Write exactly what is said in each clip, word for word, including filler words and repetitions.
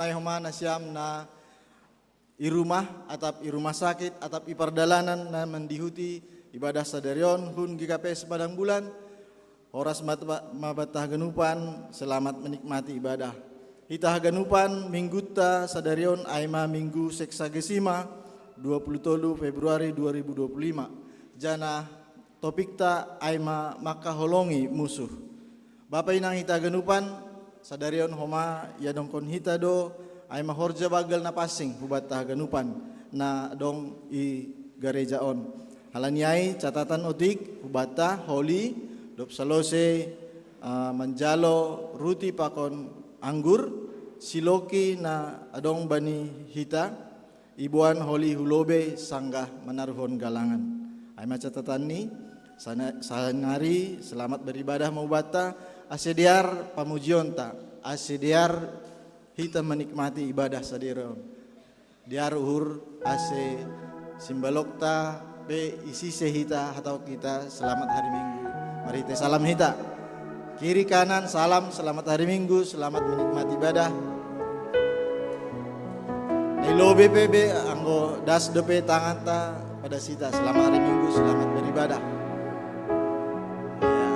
Nai homa nasiam na i rumah, atap i rumah sakit, atap i pardalanan na mandihuti ibadah sadarion hun G K P S Padang Bulan, horas ma banta haganupan, selamat menikmati ibadah. Hita haganupan, minggutta sadarion ai ma minggu sexagesima, dua puluh tolu Februari dua ribu dua puluh lima. Janah topikta ai ma mangkaholongi musuh. Bapa inang hita haganupan, sadarion homa iadongkon hita do ai ma horja banggal na pansing hubanta haganupan na dong i gareja on. Halani ai catatan otik hubanta, holi dob salose, ah, manjalo ruti pakon anggur, siloki na adong bani hita, iboan holi hu lobei sanggah manaruhon galangan. Ai ma catatanni, sana-, saonari selamat beribadah ma hubanta, ase dear pamujionta, ase dear hita menikmati ibadah sadarion. Dear uhur ase simbalokta pe isise hita hatahon hita selamat hari Minggu. Marhite salam hita. Kiri kanan salam, selamat hari Minggu, selamat menikmati ibadah. Nai lobei pe be anggo das dope tanganta padas hita, selamat hari Minggu, selamat beribadah. Ya.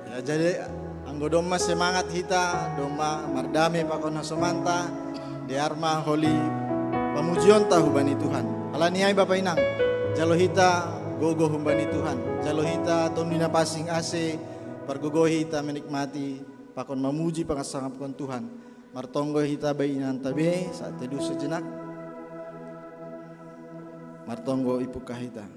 Ya, jadi anggo domma semangat hita, domma mardame pakon hasomanta, dear ma holi pamujionta hubani Tuhan. Halani ai bapa inang, jalo hita gogo humbani Tuhan, jalo hita Tonduy Napansing ase pargogohi hita menikmati pakon mamuji pangasangapkon Tuhan. Martonggo hita bai inanta be, saat teduh sejenak. Martonggo ipungkah hita.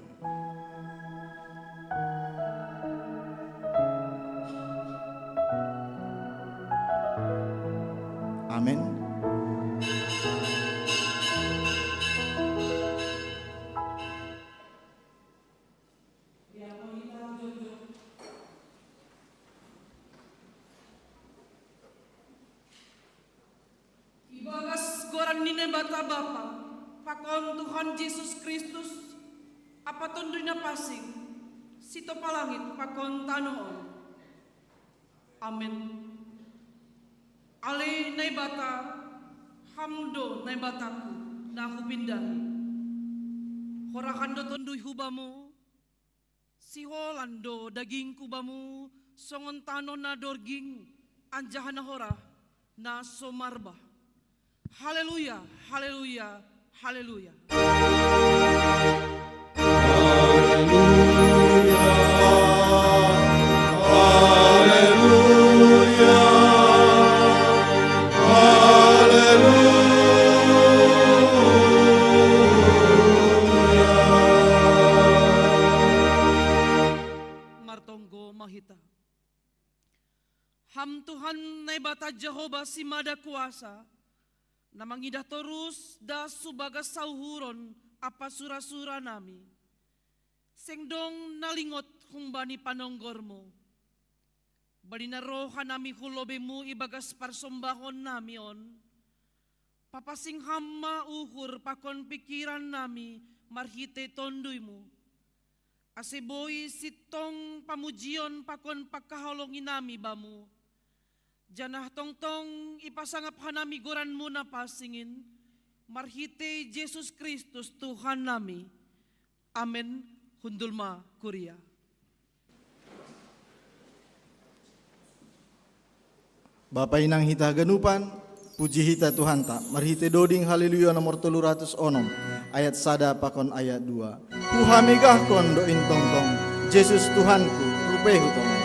Amin. Ibagas goran ni Naibata Bapa, pakon Tuhan Jesus Kristus, ampa Tonduy Napansing, sitopa langit pakon tanoh on. Amin. Ale Naibata, Ham do Naibataku, na hupindahi. Horahan do Tonduy hu Bamu, siholan do dagingku Bamu, songon tanoh na dorging, anjaha na horah, na so marbah. Haleluya, haleluya, haleluya. Haleluya, haleluya, haleluya. Martonggo ma hita. Ham Tuhan Naibata Jahowa Simada Kuasa, na mangidah torus das hu bagas sauhuron ampa sura-sura nami. Seng dong na lingot humbani panonggormu. Bani na ro hanami hu lobeimu ibagas parsombahon nami on, papansing Ham ma uhur pakon pingkiran nami marhitei Tonduymu. Ase boi sintong pamujion pakon pangkaholongi nami Bamu. Janah tongtong ipasangap hanami goranMu na pansing in, marhitei Jesus Kristus Tuhan nami. Amen. Hundul ma kuria. Bapa inang hita haganupan, puji hita Tuhanta, marhitei doding Haleluya nomor tolu ratus onom, ayat sada pakon ayat dua. Huhamegahkon do in tongtong, Jesus Tuhanku, rupei hu tongtong.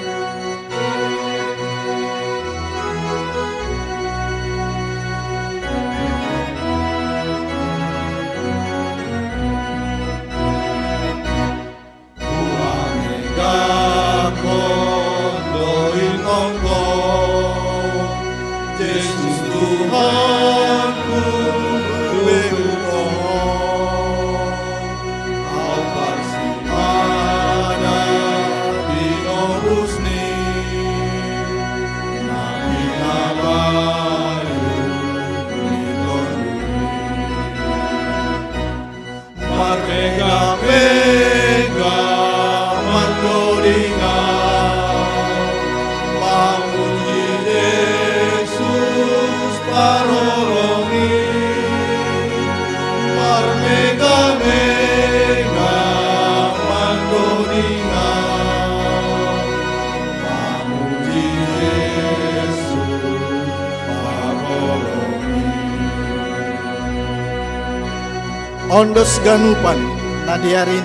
Ondos ganupan na diarin,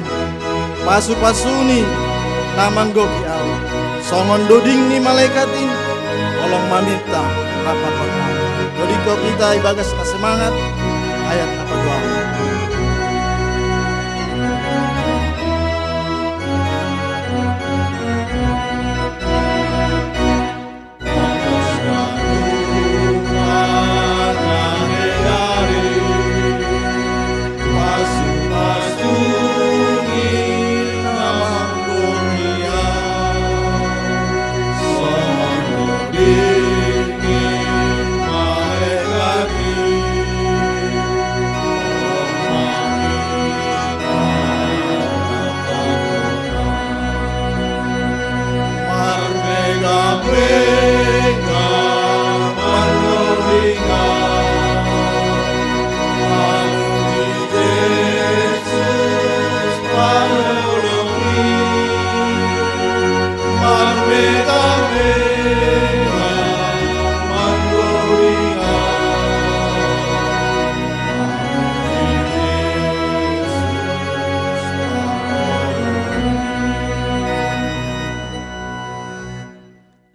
pasu-pasuni na manggoki au, songon doding ni malaikat in, holong maminta rap pakon au. Dodingkon hita ibagas na semangat, ayat na paduahon.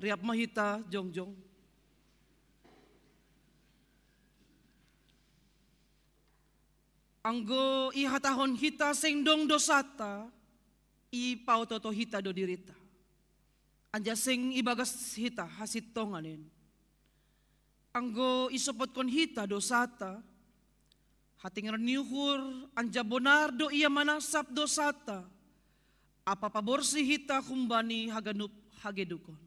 Riap ma hita jongjong. Anggo ihatahon hita seng dong dosanta, ipaoto-oto hita do dirinta. Anjaha seng ibagas hita hasintongan in. Anggo isopotkon hita dosanta, hatengeron ni uhur, anjaha bonar do ia manasap dosanta, ampa paborsi hita humbani haganup hagedukon.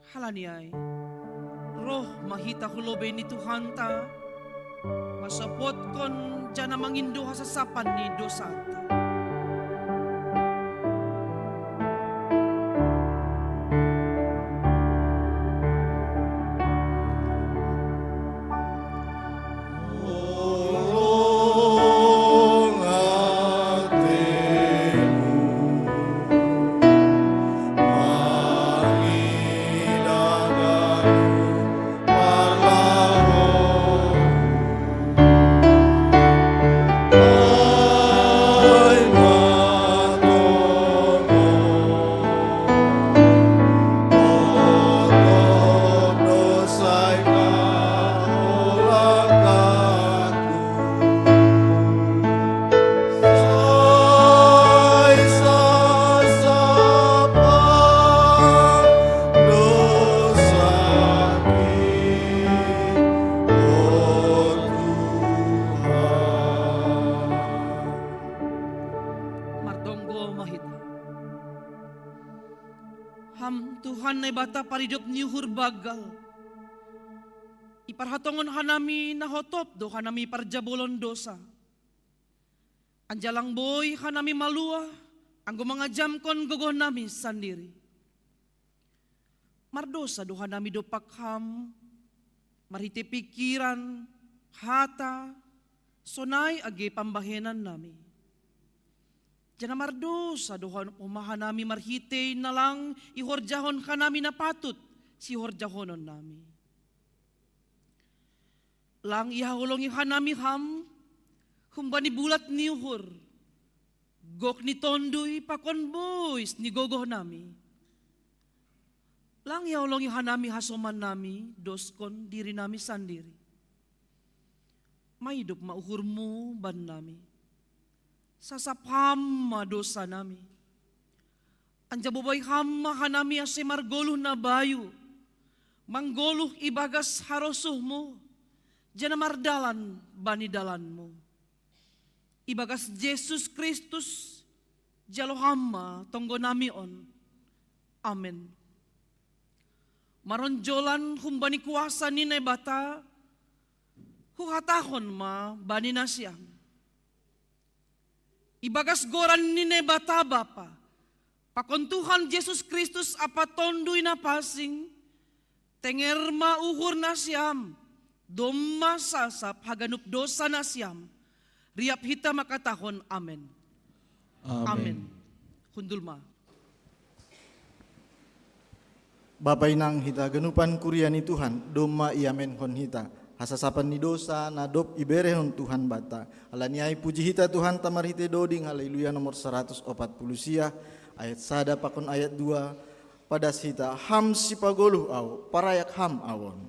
Halani ai, roh ma hita hu lobei ni Tuhanta, mansopotkon janah mangindo hasasapan ni dosanta. Mardongan ma hita. Ham Tuhan Naibata paridop ni uhur banggal, iparhatongon hanami na hotop do hanami parjabolon dosa. Anjaha lang boi hanami maluah, anggo mangajamkon gogohnami sandiri. Mardosa do hanami dompak Ham, marhitei pingkiran, hata, sonai age pambahenannami. Janah mardosa do homa hanami marhitei na lang ihorjahon hanami na patut sihorjahononnami. Lang ihaholongi hanami Ham, humbani bulat ni uhur, gok ni tonduy pakon bois ni gogohnami. Lang ihaholongi hanami hasomannami, doskon dirinami sandiri. Maidop ma uhurMu bannami. Sasap Ham ma dosanami. Anjaha bobai Ham ma hanami ase margoluh na bayu, manggoluh ibagas harosuhMu, janah mardalan bani dalanMu. Ibagas Jesus Kristus, jalo Ham ma tonggonami on. Amen. Maronjolan humbani kuasa ni Naibata, huhatahon ma bani nasiam. Ibagas goran ni Naibata Bapa, pakon Tuhan Jesus Kristus ampa Tonduy Na Pansing, tenger ma uhur nasiam, domma sasap haganup dosa nasiam. Riap hita mangkatahon amen. Amen. Amen. Hundul ma. Bapa inang hita ganupan kuria ni Tuhan, domma iamenkon hita. Hasasapan ni dosa na dob iberehon Tuhan banta. Alani ai puji hita Tuhanta marhite doding Haleluya nomor saratus opat puluh sia, ayat sada pakon ayat dua. Padas hita, Ham sipagoluh ahu, parayak Ham ahu on.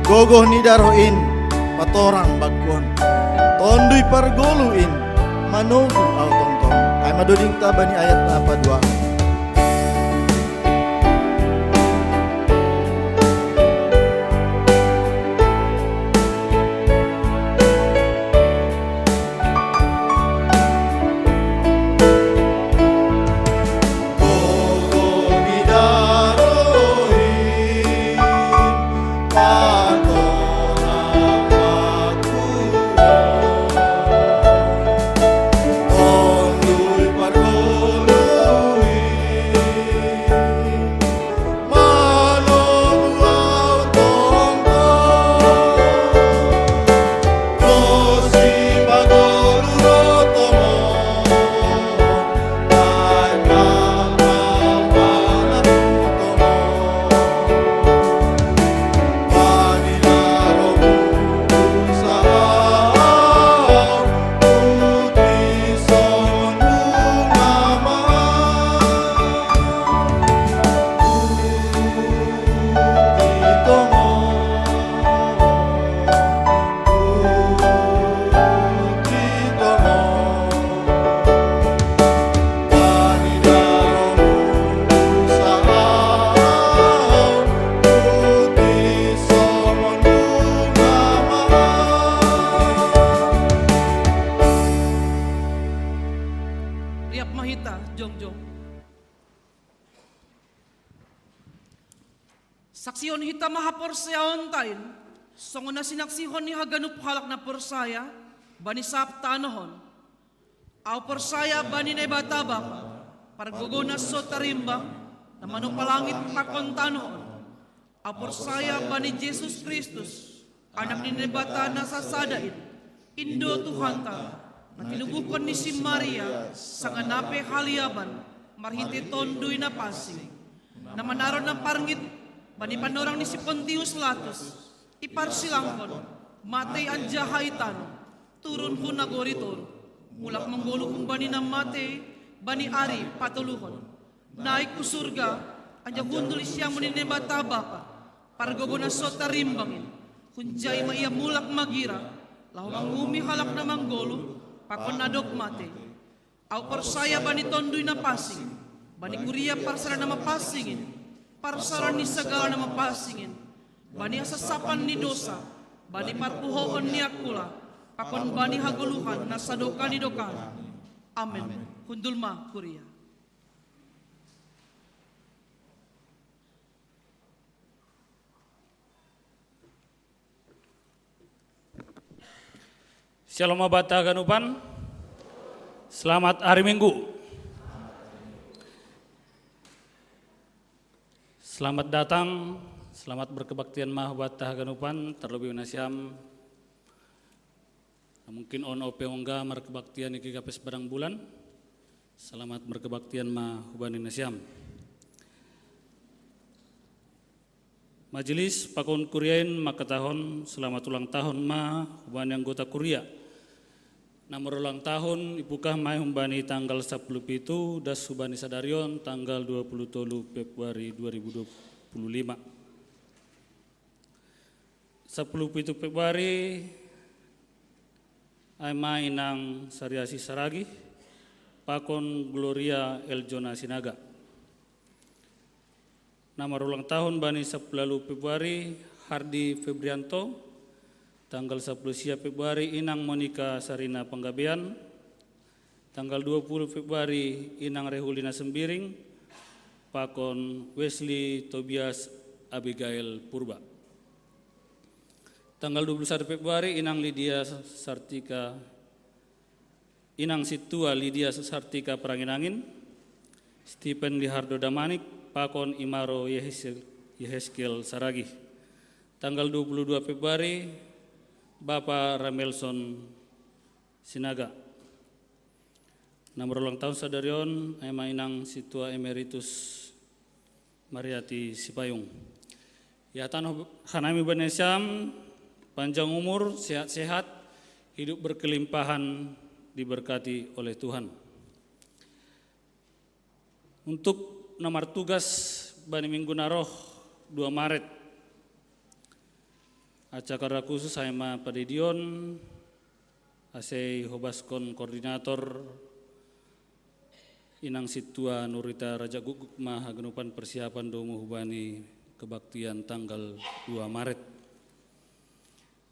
Gogoh ni daroh in, patorang bangku on. Tonduy pargoluh in, manogu ahu tongtong. Ai ma dodingta bani ayat na paduahon. Riap ma hita jongjong. Saksihon hita ma haporsayaonta in, songon na sinaksihon ni haganup halak na porsaya bani sab tanoh on. Ahu porsaya bani Naibata Bapa, pargogoh na so tarimbang, na manopa langit pakon tanoh on. Ahu porsaya bani Jesus Kristus, Anak ni Naibata na sasada in, in do Tuhanta, na tinubuhkon ni si Maria, sanga na pe haliaban, marhite Tonduy Napansing, na manaron na parngit bani panorang ni si Pontius Latus, iparsilangkon, matei anjaha itano, turun hu nagori toruh, mulak manggoluh humbani na matei, bani ari patoluhon, naik hu surga, anjaha hundul di siamun ni Naibata Bapa, pargogoh na so tarimbang in. Hunjai ma Ia mulak magira, laho manguhumi halak na manggoluh pakon na dob matei. Ahu porsaya bani Tonduy Napansing, bani kuria parsaoran na mapansing in, parsaoran ni sagala na mapansing in, bani hasasapan ni dosa, bani parpuhoon ni angkula, pakon bani hagoluhan na sadokah ni dokahna. Amen. Hundul ma kuria. Syalom ma banta haganupan. Selamat hari Minggu. Selamat datang, selamat berkebaktian ma hubatta haganupan, terlebih nasiam. Mungkin on ope ongga markebaktian i gigapes barang bulan. Selamat berkebaktian ma hubani nasiam. Majelis pakon kuria in mangkatahon selamat ulang tahun ma hubani anggota kuria. Na marulang tahun ipukah ma i hubani tanggal sapuluh pitu das hubani sadari on tanggal dua puluh tolu Februari dua ribu dua puluh lima. Sapuluh pitu Februari ai ma inang Sariasi Saragih pakon Gloria Eljona Sinaga. Na marulang tahun bani sapuluh ualu Februari Hardi Febrianto, tanggal sapuluh sia Februari inang Monika Sarina Panggabean, tanggal dua puluh Februari inang Rehulina Sembiring pakon Wesley Tobias Abigail Purba. Tanggal dua puluh satu Februari inang Lydia Sartika, inang Situa Lydia Sartika Peranginangin, Stephen Lihardo Damanik pakon Imaro Yehezkiel Saragih. Tanggal dua puluh dua Februari Bapa Ramelson Sinaga. Na marulang tahun sadari on ai ma inang Situa Emeritus Mariati Sipayung. Ia tano hanami bani nasiam, panjang umur, sehat-sehat, hidup berkelimpahan, diberkati oleh Tuhan. Untuk na martugas bani minggu na roh dua Maret, acara khusus ai ma padidion, ase ihobaskon koordinator inang Situa Nurita Raja Guguk ma haganupan persiapan domu hubani kebaktian tanggal dua Maret.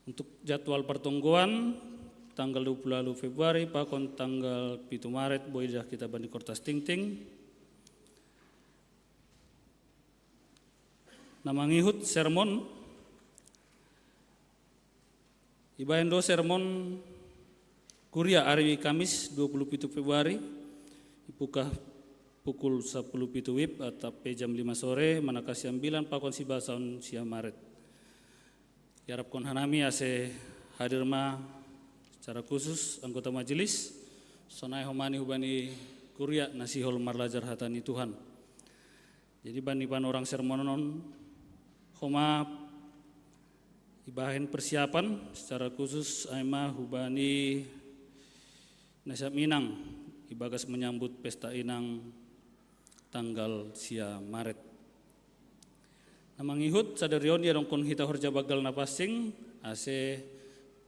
Untuk jadwal pertonggoan tanggal dua puluh ualu Februari pakon tanggal pitu Maret boi dah kita bani kortas tingting. Na mangihut sermon, ibahen do sermon kuria ari Kamis dua puluh pitu Februari, ipukah pukul sapuluh pitu wib atap pe jam lima sore manangkasi ambilan pakon sibasaon sia Maret. Iarapkon hanami ase hadir ma secara khusus anggota majelis, sonai homa ni hubani kuria na sihol marlajar hata ni Tuhan. Jadi bani panorang sermon on homa ibahen persiapan secara khusus ai ma hubani nasiam inang ibagas menyambut pesta inang tanggal sia Maret. Na mangihut sadari on iadongkon hita horja banggal na pansing ase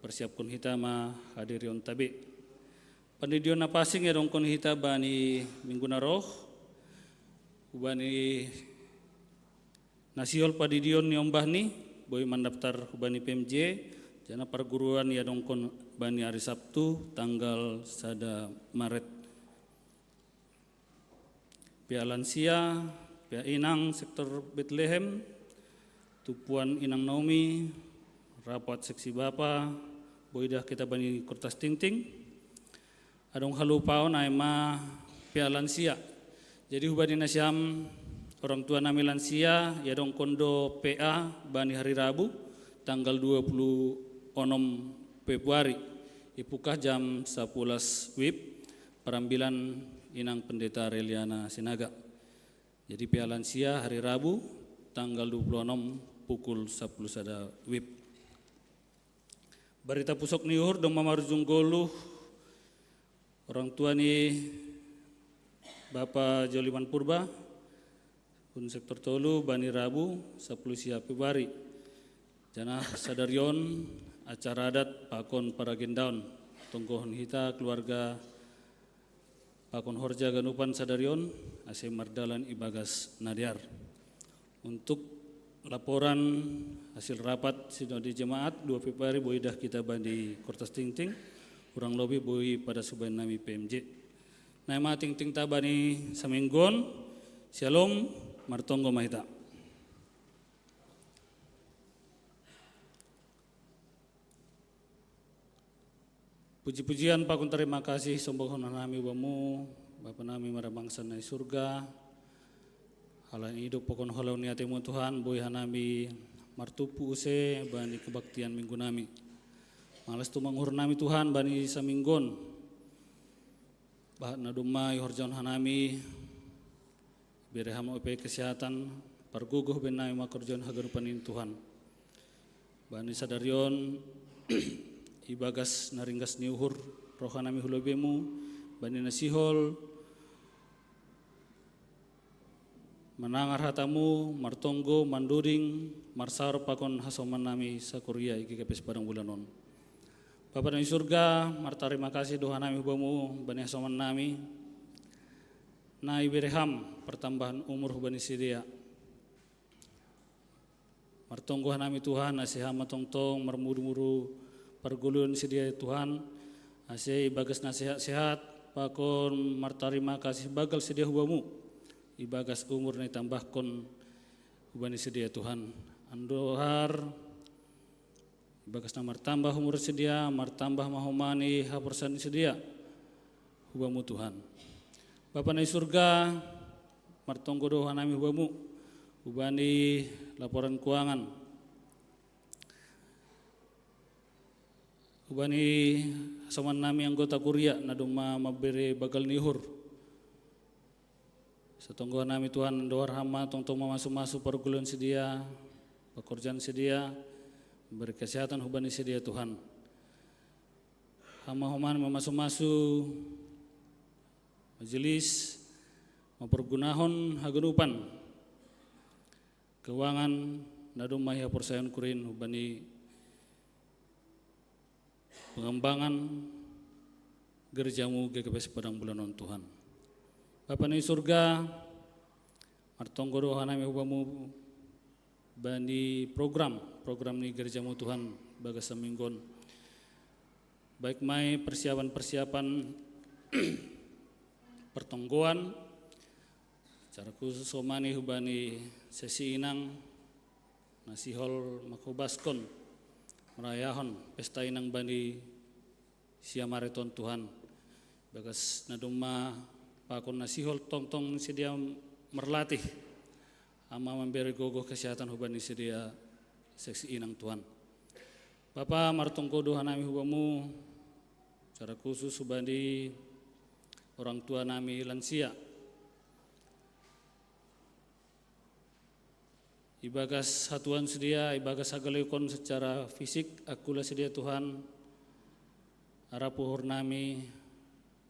persiapkon hita ma hadiri on tabe. Pandidion na pansing iadongkon hita bani minggu na roh, hubani na sihol padidion ni ombah ni boi mandaptar hubani P M J, janah parguruan iadongkon bani ari Sabtu tanggal sada Maret. Pea lansia, pea inang sektor Betlehem, tumpuan inang Naomi, rapat seksi bapa, boi dah kita bani kortas tingting. Adong halupaon ai ma pea lansia. Jadi hubani nasiam orang tua nami lansia iadongkon do P A bani hari Rabu tanggal dua puluh onom Februari. Ipukah jam sapulas wib, parambilan inang Pendeta Reliana Sinaga. Jadi pea lansia hari Rabu tanggal dua puluh onom pukul sapuluh sada wib. Barita pusok ni uhur domma marujung goluh orang tua ni Bapa Joliman Purba, hun sektor tolu bani Rabu sapuluh sia Februari. Janah sadari on acara adat pakon paragendaon tonggohon hita keluarga pakon horja ganupan sadari on ase mardalan ibagas na dear. Untuk laporan hasil rapat sinode jemaat dua Februari boi dah kita bani kortas tingting, kurang lobi boi pada subaen nami P M J. Naima tingting ta bani samingguon, syalom, martonggo ma hita. Puji-pujian pakon tarima kasih sombahon hanami Bamu, Bapa nami marabangsa na i surga. Halani idop pakon holong ni ateMu Tuhan, boi hanami martumpu use bani kebaktian minggu nami. Malas tumang uhur nami Tuhan bani saminggon. Bahat na domma ihorjahon hanami, bere Ham ope kesehatan, pargogoh bennami mangkorjahon haganupan in Tuhan. Bani sadari on ibagas na ringgas ni uhur roha nami hu lobeiMu, bani na sihol manangar hataMu, martonggo, mandoding, marsaor pakon hasoman nami sakuria i gagape sipadang bulan on. Bapa nami surga, martarima kasih do hanami hu Bamu bani hasoman nami, na ibere Ham partambahan umur hubani sidea. Martonggo hanami Tuhan, ase Ham ma tongtong marmudu-mudu pargoluon sidea Tuhan, ase ibagas na sehat-sehat pakon martarima kasih banggal sidea hu Bamu ibagas umur na itambahkon hubani sidea Tuhan. Andohar ibagas na martambah umur sidea, martambah ma homa ni haporsayaon sidea hu Bamu Tuhan. Bapa na i surga, martonggo do hanami hu Bamu hubani laporan keuangan, hubani hasoman nami anggota kuria na domma mambere banggal ni uhur. Satonggo hanami Tuhan, andohar Ham ma tongtong mamasu-masu pargoluon sidea, pakorjaan sidea, mambere kesehatan hubani sidea Tuhan. Ham ma homa ni mamasu-masu majelis, mampargunahon haganupan keuangan na domma ihaporsayaon kuria in hubani pengembangan gereja-Mu gagape sipadang bulan on Tuhan. Bapa na i surga, martonggo do hanami hu Bamu bani program, program ni gereja-Mu Tuhan bagas saminggon. Baik ma i persiapan-persiapan partonggoan, secara khusus homa ni hubani seksi inang na sihol mangkobaskon marayahon pesta inang bani siamareton Tuhan. Bagas na domma pakon na sihol tongtong sidea marlatih, Ham ma mambere gogoh kesehatan hubani sidea seksi inang Tuhan. Bapa, martonggo do hanami hu Bamu, secara khusus hubani orang tua nami lansia. Ibagas hatuaon sidea, ibagas hagaleon secara fisik, angkula sidea Tuhan, arap uhur nami,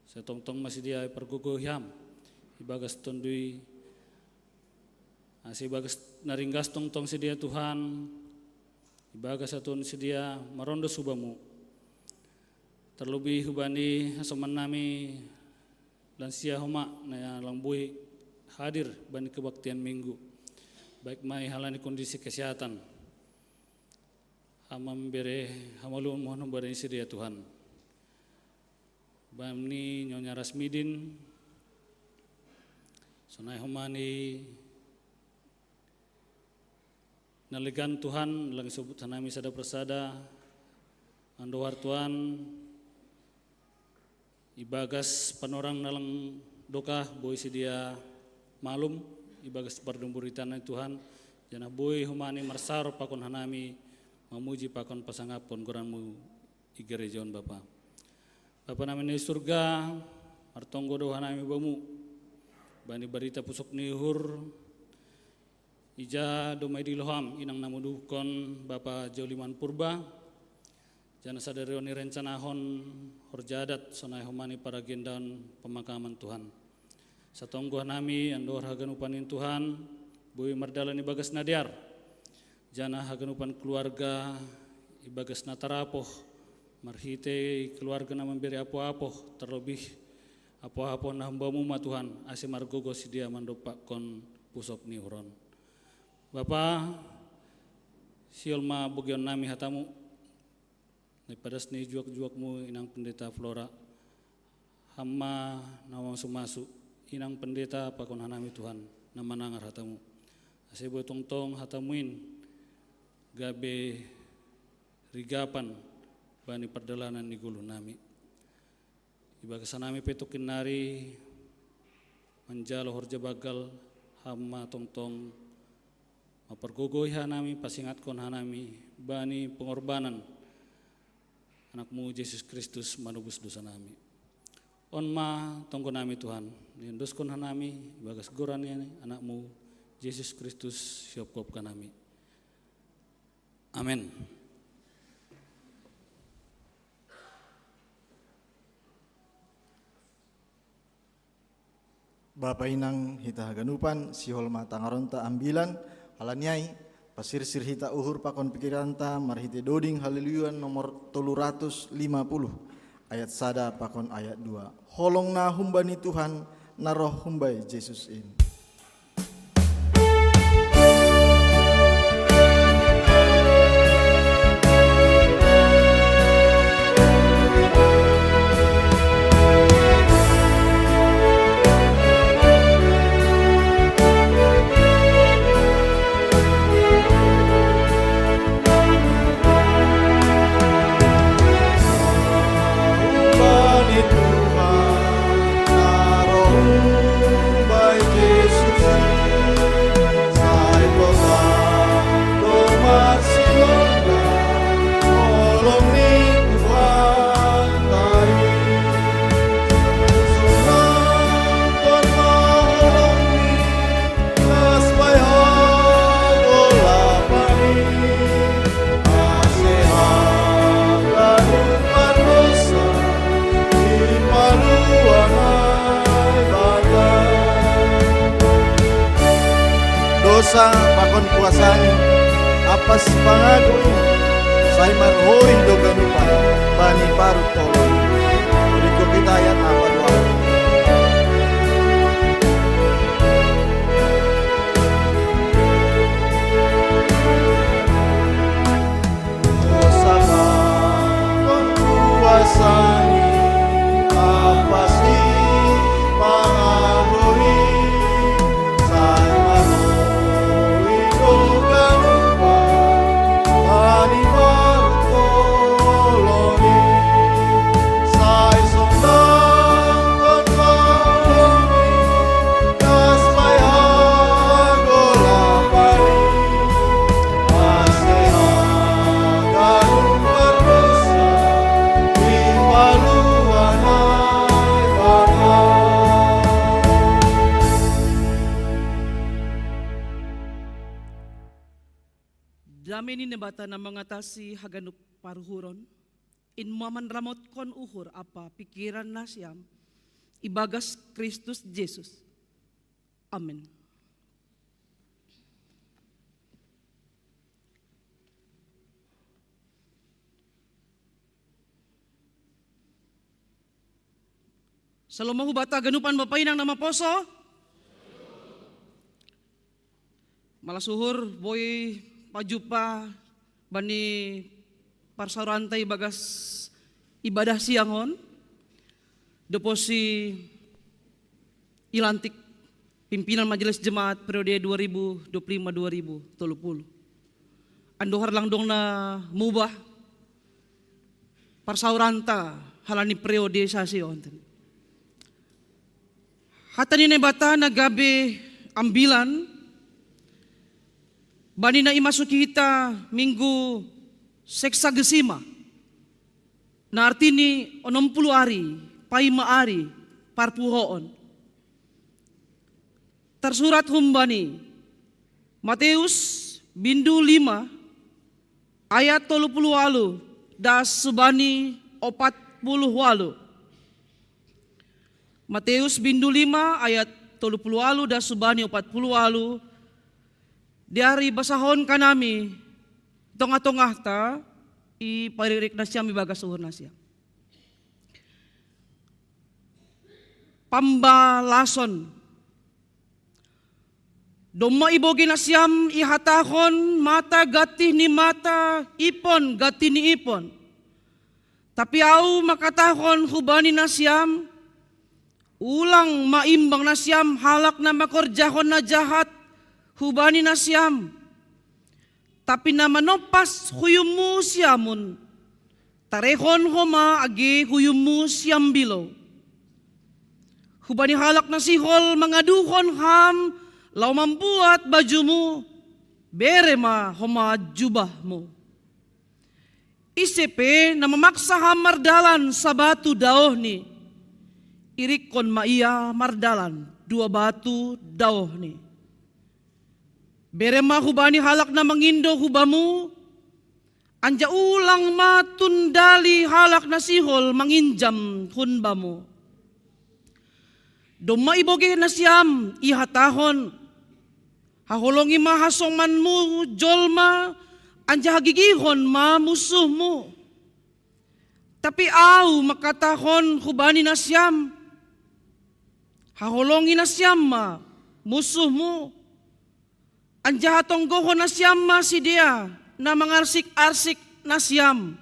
sai tongtong ma sidea ipargogohi Ham ibagas tonduy, ase ibagas na ringgas tongtong sidea Tuhan, ibagas hatuaon sidea marondos hu Bamu. Terlebih hubani hasoman nami lansia homa na lang boi hadir bani kebaktian minggu. Baik ma i halani kondisi kesehatan, Ham ma mambere hamaluon mohon hubani sidea Tuhan. Bani Nyonya Rasmidin, sonai homa ni na legan Tuhan, lang isobut hanami sada persada, andohar Tuhan, ibagas panorang na lang dokah boi sidea malum, ibagas pardumburita nami Tuhan, janah boi homa ni marsaor pakon hanami mamuji pakon pasangaphon goran-Mu i gereja on Bapa. Bapa nami na i surga, martonggo do hanami hu Bamu bani barita pusok ni uhur, ija domma idilo Ham inang na muduhkon Bapa Joliman Purba, janah sadari on irencanahon horja adat sonai homa ni paragendaon pemakaman Tuhan. Satonggo hanami andohar haganupan in Tuhan, boi mardalan ibagas na dear, janah haganupan keluarga ibagas na tarapoh, marhitei keluarga na mambere apoh-apoh, terlebih apoh-apoh na hum Bamu ma Tuhan, ase margogoh sidea mandompakkon pusok ni uhur on. Bapa, sihol ma bogeon nami hata-Mu, na ipadas ni juak-juak-Mu inang pendeta Flora, Ham ma na mamasu-masu inang pendeta pakon hanami Tuhan, na manangar hata-Mu. Ase boi tongtong hata-Mu in gabe rigapan bani pardalanan ni goluh nami. Ibagas hanami pe tok nari manjalo horja banggal, Ham ma tongtong mampargogoi hanami, pasingatkon hanami bani pengorbanan Anakmu Jesus Kristus manobus dosa nami. On ma tonggo nami Tuhan, niondoskon hanami ibagas goran ni Anakmu Jesus Kristus siopkop hanami. Amen. Bapa inang hita haganupan, sihol ma tangaronta ambilan, halani ai, pasirsir hita uhur pakon pikiranta marhite doding Haleluya nomor tolu ratus lima puluh, ayat sada pakon ayat dua. Holong na humbani Tuhan, na roh humbai Jesus in. Dosa pakon kuasani, ampas pangago i, sai marhori do ganupan bani parut tolon. Riko kita ayat na paduahon. Dame ni Naibata na mangatasi haganup paruhuron, in ma manramotkon uhur ampa pikiran nasiam ibagas Kristus Jesus. Amen. Salom ma hubanta haganupan bapa inang na maposo. Malas uhur boi pajumpa bani parsaoranta ibagas ibadah siang on. Dob posi ilantik pimpinan Majelis Jemaat periode dua ribu dua puluh lima dua ribu tolu puluh. Andohar lang dong na mubah parsaoranta halani periodisasi on. Hata ni Naibata na gabe ambilan bani na imasuki hita minggu Seksagesima, na artini onom puluh ari paima ari parpuhoon. Tarsurat humbani Mateus bindu lima ayat tolu puluh walu das subani opat puluh walu. Mateus bindu lima ayat tolu puluh walu das subani opat puluh walu. Diari basahon hanami tongah-tongahta, i paririk nasiam ibagas uhur nasiam. Pambalason. Domma ibogei nasiam ihatahon mata gantih ni mata, ipon gantih ni ipon. Tapi ahu mangkatahon hubani nasiam, ulang ma imbang nasiam halak na mangkorjahon na jahat hubani nasiam. Tapi na manompas huyummu siamun, tarehon homa age huyummu siambilo. Hubani halak na sihol mangaduhon ham laho mambuat bajumu, bere ma homa jubahmu. Ise pe na mamaksa ham mardalan sabatu daohni, irikkon ma ia mardalan dua batu daohni. Bere ma hubani halak na mangindo hu bamu, anjaha ulang ma tundali halak na sihol manginjam hun bamu. Domma ibogei nasiam ihatahon: Haholongi ma hasomanmu jolma, anjaha gigihon ma musuhmu. Tapi Ahu mangkatahon hubani nasiam: Haholongi nasiam ma musuhmu, anjaha tonggohon nasiam ma sidea na mangarsik-arsik nasiam.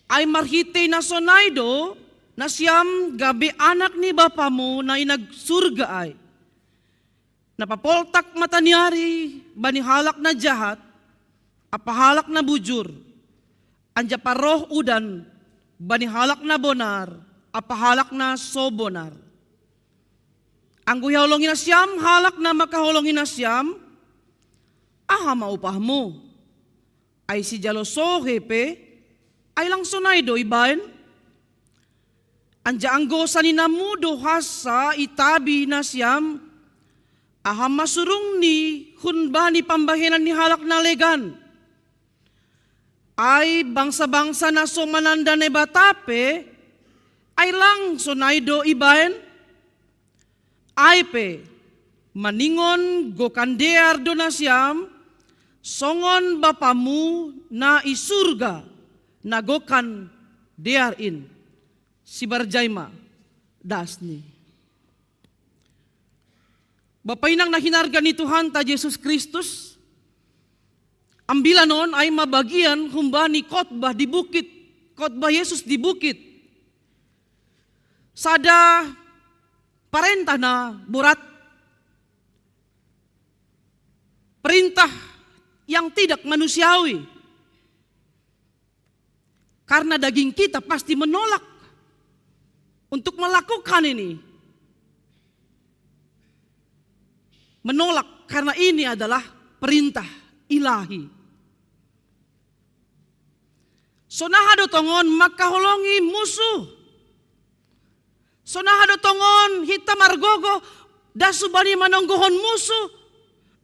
Ai marhitei na sonai do nasiam gabe anak ni Bapamu na i surga ai, na papoltak mataniari bani halak na jahat ampa halak na bujur, anjaha paroh udan bani halak na bonar ampa halak na so bonar. Anggo ihaholongi nasiam halak na mangkaholongi nasiam, aha ma upahmu? Ai sijalo sohe pe, ai lang sonai do ibaen? Anjaha anggo saninamu do hansa itabi nasiam, aha ma surungni hun bani pambahenan ni halak na legan? Ai bangsa-bangsa na so mananda Naibata pe, ai lang sonai do ibaen? Ai pe, maningon gokan dear do nasiam, songon Bapamu na i surga na gokan dear in. Sibarjai ma dasni. Bapa inang na hinarga ni Tuhanta Jesus Kristus, ambilan on ai ma bagian humbani khotbah di bukit, khotbah Jesus di bukit. Sada parentah na borat, perintah yang tidak manusiawi. Karena daging kita pasti menolak untuk melakukan ini. Menolak karena ini adalah perintah ilahi. Sonaha do tongon mangkaholongi musuh? Sonaha do tongon hita margogoh das hubani manonggohon musuh?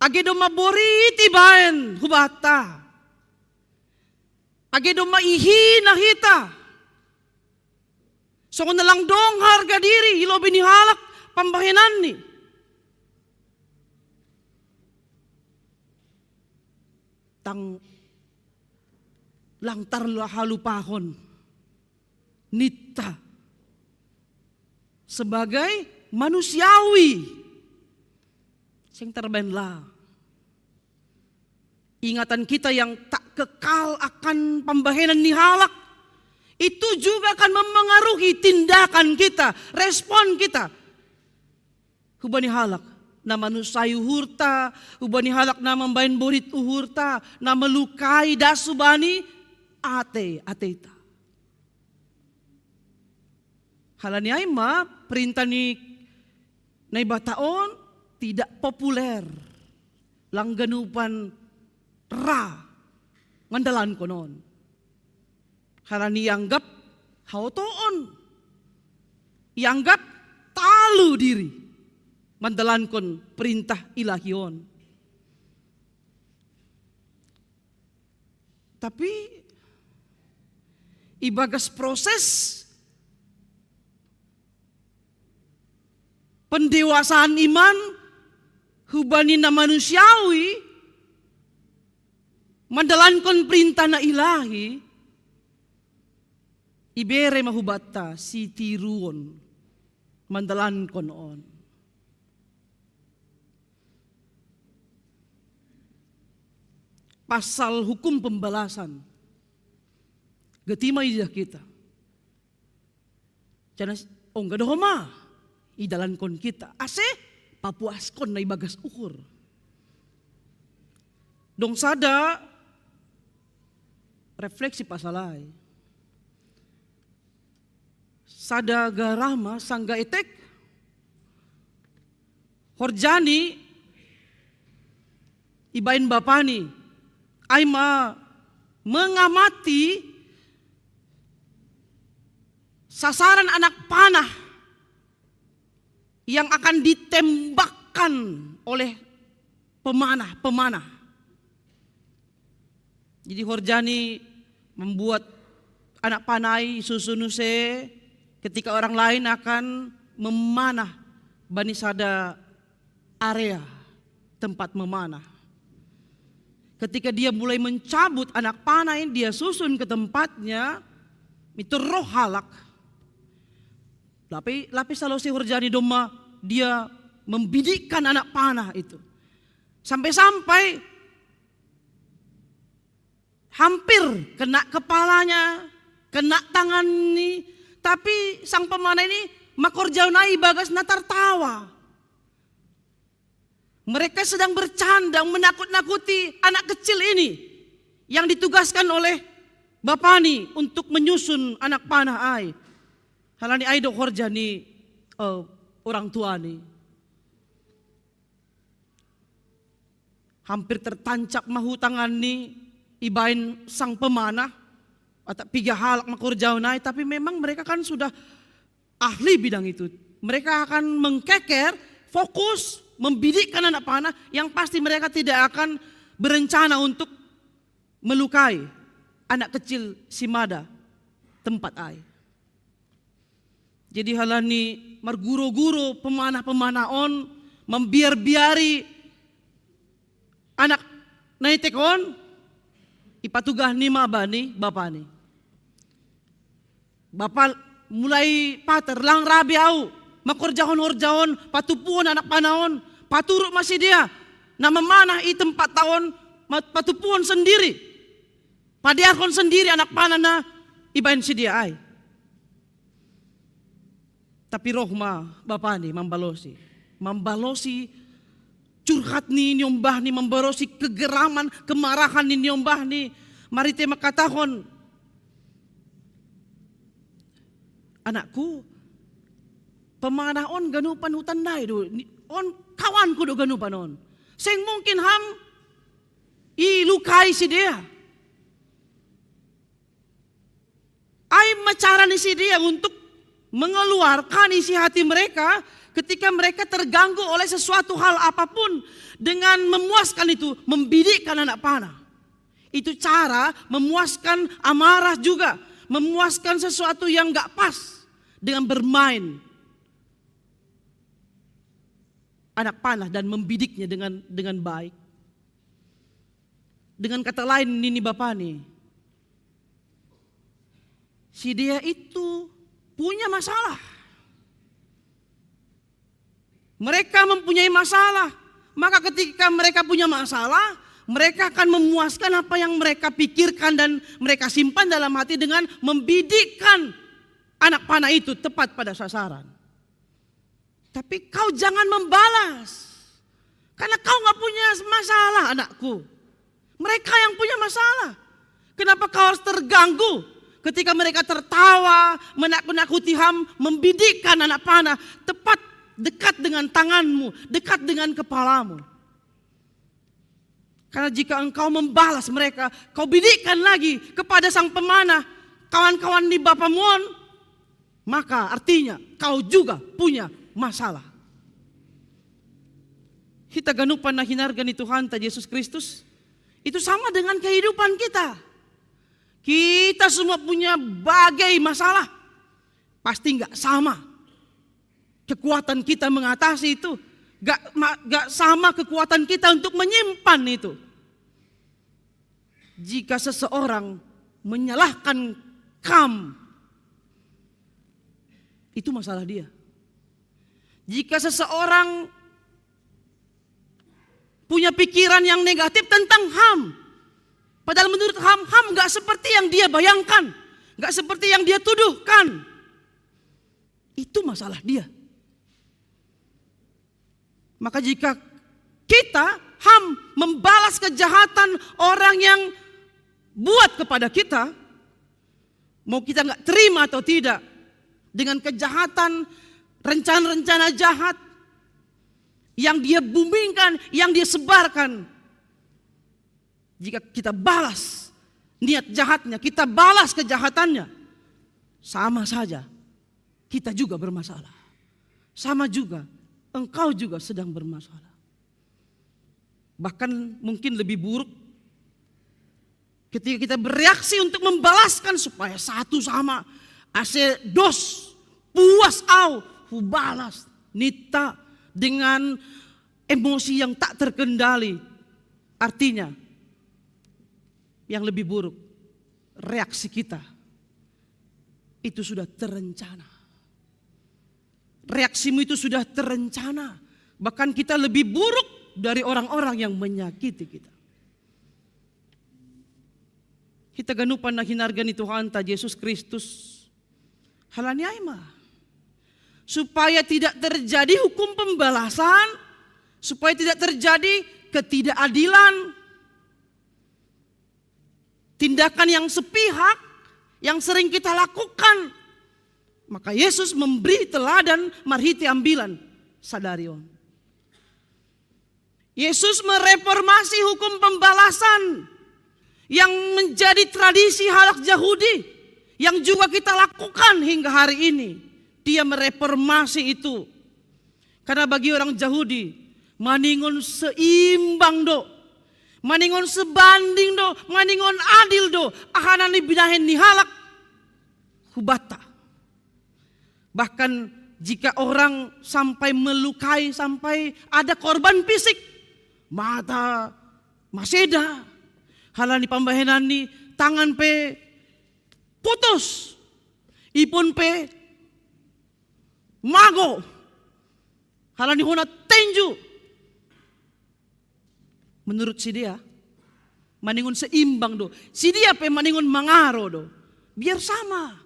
Age domma borit ibaen hubanta. Age domma ihina hita. Songon na lang dong harga diri i lobei ni halak pambahenanni. Tang lang tarhalupahon ninta sebagai manusiawi. Seng tarbaen la. Ingatan kita yang tak kekal akan pambahenan ni halak, itu juga akan mempengaruhi tindakan kita, respon kita. Hubani halak na manusai uhurta, hubani halak na mambaen borit uhurta, na melukai das hubani ate, ateita. Halani ai ma perintah ni Naibata on tidak populer, lang ganupan ra mandalankon on. Halani ianggap haotoon, ianggap talu diri mandalankon perintah ilahi on. Tapi ibagas proses pendewasaan iman hubani na manusiawi mandalankon perintah na ilahi, ibere ma hubanta sitiruon mandalankon on. Pasal hukum pembalasan. Gati ma idah kita. Janah ongga do homa idalankon kita ase papuaskon na ibagas uhur. Dong sada refleksi pasal ai. Tada garama sangga etek, horjani ibain bapani, ai ma-, mengamati sasaran anak panah yang akan ditembakkan oleh pemanah-pemanah. Jadi horjani membuat anak panah i susun use ketika orang lain akan memanah bani sada area tempat memanah. Ketika dia mulai mencabut anak panah ini, dia susun ke tempatnya, itu roh halak. Lape, lape selesai horjani domma dia membidikkan anak panah itu. Sampai-sampai hampir kena kepalanya, kena tangan ni, tapi sang pemanah ini makorjaon ai bagas na tertawa. Mereka sedang bercanda, menakut-nakuti anak kecil ini yang ditugaskan oleh bapani untuk menyusun anak panah ai. Halani ai do horja ni, eh, orang tua ni. Hampir tertancap ma hu tangan ni ibain sang pemanah, atau piga halak makorjaon ai, tapi memang mereka kan sudah ahli bidang itu. Mereka akan mengkeker, fokus, membidikkan anak panah, yang pasti mereka tidak akan berencana untuk melukai anak kecil si mada tempat ai. Jadi halani marguro-guro pemanah-pemanah on, membiar-biari anak na etek on, ipatugah ni ma bani bapani. Bapa, mulai pater, lang rabe au makorjahon horja on, patupuon anak panah on, paturuk ma sidea na memanah i tempat ta on, ma-, patupuon sendiri, padearhon sendiri anak panah na ibaen sidea ai. Tapi roh ma bapani mambalosi, mambalosi curhat ni niombahni, mambalosi kegeraman, kemarahan ni niombahni, marhite mangkatahon, "Anakku, pemanah on ganupan hutandai do, ni-, on kawanku do ganupan on. Seng mungkin ham ilukai sidea." Ai ma cara ni sidea untuk mengeluarkan isi hati mereka ketika mereka terganggu oleh sesuatu hal apapun, dengan memuaskan itu, membidikkan anak panah. Itu cara memuaskan amarah juga, memuaskan sesuatu yang nggak pas dengan bermain anak panah dan membidiknya dengan, dengan baik. Dengan kata lain, nini bapani, sidea itu punya masalah. Mereka mempunyai masalah. Maka ketika mereka punya masalah, mereka akan memuaskan apa yang mereka pikirkan dan mereka simpan dalam hati dengan membidikkan anak panah itu tepat pada sasaran. Tapi kau jangan membalas. Karena kau nggak punya masalah, anakku. Mereka yang punya masalah. Kenapa kau harus terganggu ketika mereka tertawa, menakut-nakuti ham, membidikkan anak panah tepat dekat dengan tanganmu, dekat dengan kepalamu? Karena jika engkau membalas mereka, kau bidikkan lagi kepada sang pemanah, kawan-kawan ni bapamu on, maka artinya kau juga punya masalah. Hita ganupan na hinarga ni Tuhanta Jesus Kristus, itu sama dengan kehidupan kita. Kita semua punya bagai masalah. Pasti nggak sama kekuatan kita mengatasi itu. Nggak ma-, nggak sama kekuatan kita untuk menyimpan itu. Jika seseorang menyalahkan kam, itu masalah dia. Jika seseorang punya pikiran yang negatif tentang ham, padahal menurut ham, ham nggak seperti yang dia bayangkan, nggak seperti yang dia tuduhkan, itu masalah dia. Maka jika kita, ham, membalas kejahatan orang yang buat kepada kita, mau kita nggak terima atau tidak, dengan kejahatan, rencana-rencana jahat yang dia bumingkan, yang dia sebarkan. Jika kita balas niat jahatnya, kita balas kejahatannya, sama saja kita juga bermasalah. Sama juga engkau juga sedang bermasalah. Bahkan mungkin lebih buruk ketika kita bereaksi untuk membalaskan supaya satu sama. Ase dos, puas au, hubalas, nita dengan emosi yang tak terkendali. Artinya, yang lebih buruk, reaksi kita itu sudah terencana. Reaksimu itu sudah terencana. Bahkan kita lebih buruk dari orang-orang yang menyakiti kita. Kita ganupan na hinarga ni Tuhanta Jesus Kristus. Halani ai ma. Supaya tidak terjadi hukum pembalasan, supaya tidak terjadi ketidakadilan, tindakan yang sepihak yang sering kita lakukan. Maka Yesus memberi teladan marhite ambilan sadari on. Yesus mereformasi hukum pembalasan yang menjadi tradisi halak Yahudi yang juga kita lakukan hingga hari ini. Dia mereformasi itu. Karena bagi orang Yahudi, maningon seimbang do, maningon sebanding do, maningon adil do, aha na nibinahen ni halak hubanta. Bahkan jika orang sampai melukai, sampai ada korban fisik, mata maseda, halani pambahenan ni tangan pe putus, ipon pe mago, halani hona tenju. Menurut sidea, maningon seimbang do. Sidea pe maningon mangaro do. Biar sama.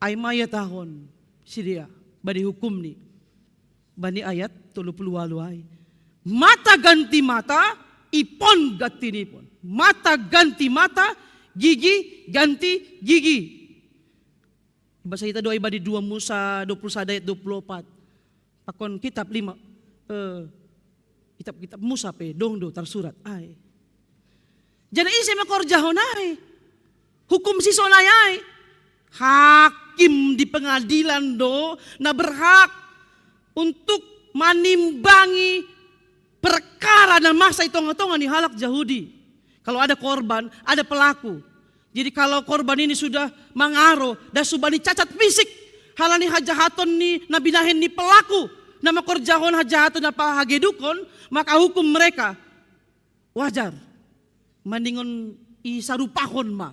Ai ma ihatahon sidea bani hukum ni, bani ayat tolu puluh walu ai. Mata ganti mata, ipon ganti ni ipon. Mata ganti mata, gigi ganti gigi. Basa hita do ai bani dua Musa dua puluh sada ayat dua puluh opat. Pakon kitab lima, eh, kitab-kitab Musa pe dong do tarsurat ai. Jadi ise ma korjahon ai? Hukum sisonai ai. Hakim di pengadilan do na berhak untuk manimbangi perkara na masa i tonga-tonga ni halak Jahudi. Kalau ada korban, ada pelaku. Jadi kalau korban ini sudah mangaro, da subani cacat fisik, halani hajahaton ni na binahen ni pelaku, na makorjahon hajahaton na pahagedukhon, maka hukum mereka wajar. Maningon i sarupahon ma,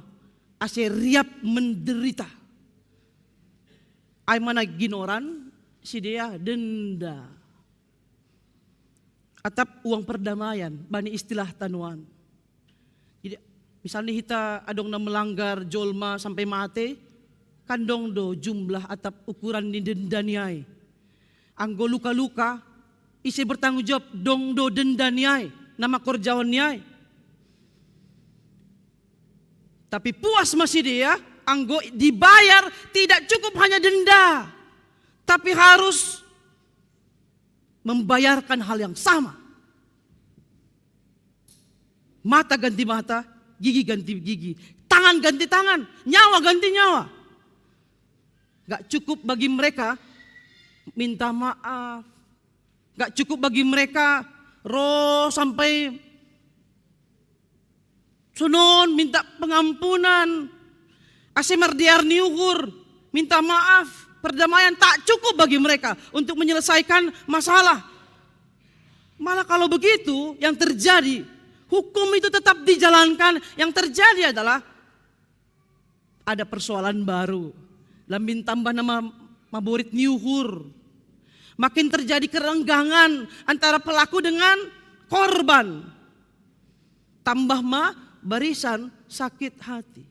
ase riap menderita. Ai ma na ginoran sidea denda. Atap uang perdamaian, bani istilah tanoan. Jadi, misalnya hita adong na melanggar jolma sampai mate, kan dong do jumlah atap ukuran ni denda ni ai. Anggo luka-luka, ise bertanggung jawab, dong do denda ni ai, na makorjahon ni ai. Tapi puas ma sidea, anggo dibayar tidak cukup hanya denda, tapi harus membayarkan hal yang sama. Mata ganti mata, gigi ganti gigi, tangan ganti tangan, nyawa ganti nyawa. Gak cukup bagi mereka minta maaf. Gak cukup bagi mereka ro sampai sonon minta pengampunan. Ase mardear ni uhur, minta maaf, perdamaian tak cukup bagi mereka untuk menyelesaikan masalah. Malah kalau begitu yang terjadi, hukum itu tetap dijalankan, yang terjadi adalah ada persoalan baru. Lambin tambah nama maborit ni uhur. Makin terjadi kerenggangan antara pelaku dengan korban. Tambah ma barisan sakit hati.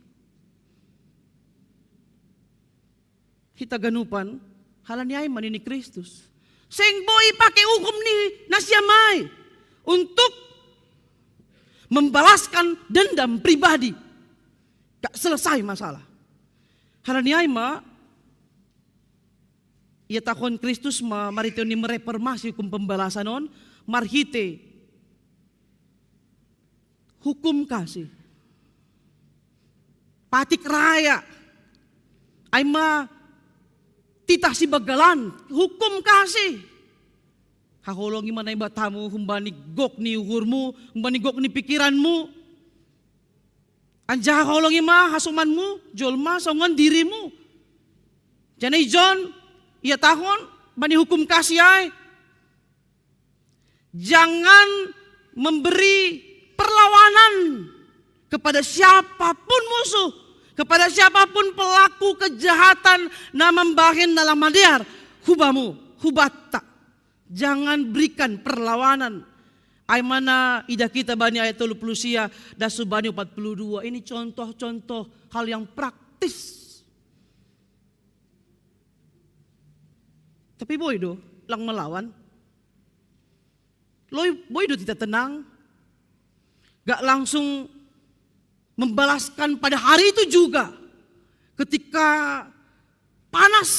Hita ganupan, halani ai ma nini Kristus. Seng boi pake ukum ni nasiam ai untuk membalaskan dendam pribadi. Gak selesai masalah. Hal ni ai ma, ia tahun Kristus ma, marhite ni mereformasi hukum pembalasan on, marhite hukum kasih. Patik raya. Ai ma titah si banggalan, hukum kasih. Haholongi ma Naibatamu, humbani gok ni uhurmu, humbani gok ni pikiranmu. Anjaha haholongi ma hasomanmu, jolma songon dirimu. Jadi John, ia tahun, bani hukum kasih ai. Jangan memberi perlawanan kepada siapapun musuh, kepada siapapun pelaku kejahatan na mambahen na lamadear hubamu, hubanta. Jangan berikan perlawanan. Ai ma na idah kita bani ayat tolu puluh sia, das hubani opat puluh dua. Ini contoh-contoh hal yang praktis. Tapi boi do, lang melawan. Loi, boi do titah tenang. Gak langsung membalaskan pada hari itu juga. Ketika panas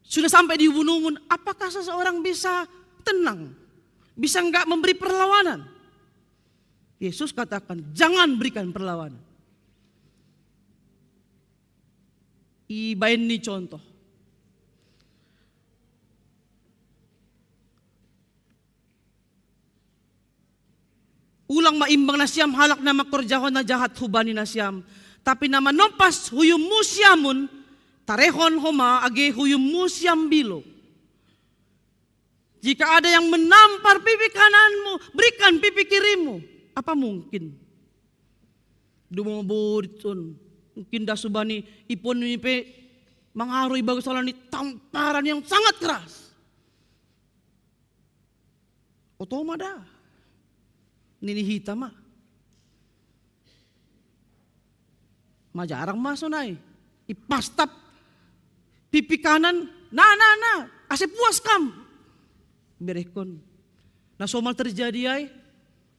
sudah sampai di ubun-ubun, apakah seseorang bisa tenang? Bisa nggak memberi perlawanan? Yesus katakan, jangan berikan perlawanan. Ibaen ni contoh. Ulang ma imbang nasiam halak na mangkorjahon na jahat hubani nasiam. Tapi na manompas huyummu siamun, tarehon homa age huyummu siambilo. Jika ada yang menampar pipi kananmu, berikan pipi kirimu. Apa mungkin? Dumombo ditun. Mungkin das hubani ipon ni pe mangaruh ibagas ni tamparan yang sangat keras. Oto ma da. Nini hita ma. Majarang ma sonai. Ipastap pipi kanan, na, na, na, ase puas kam. Berehkon. Na somal terjadi ai,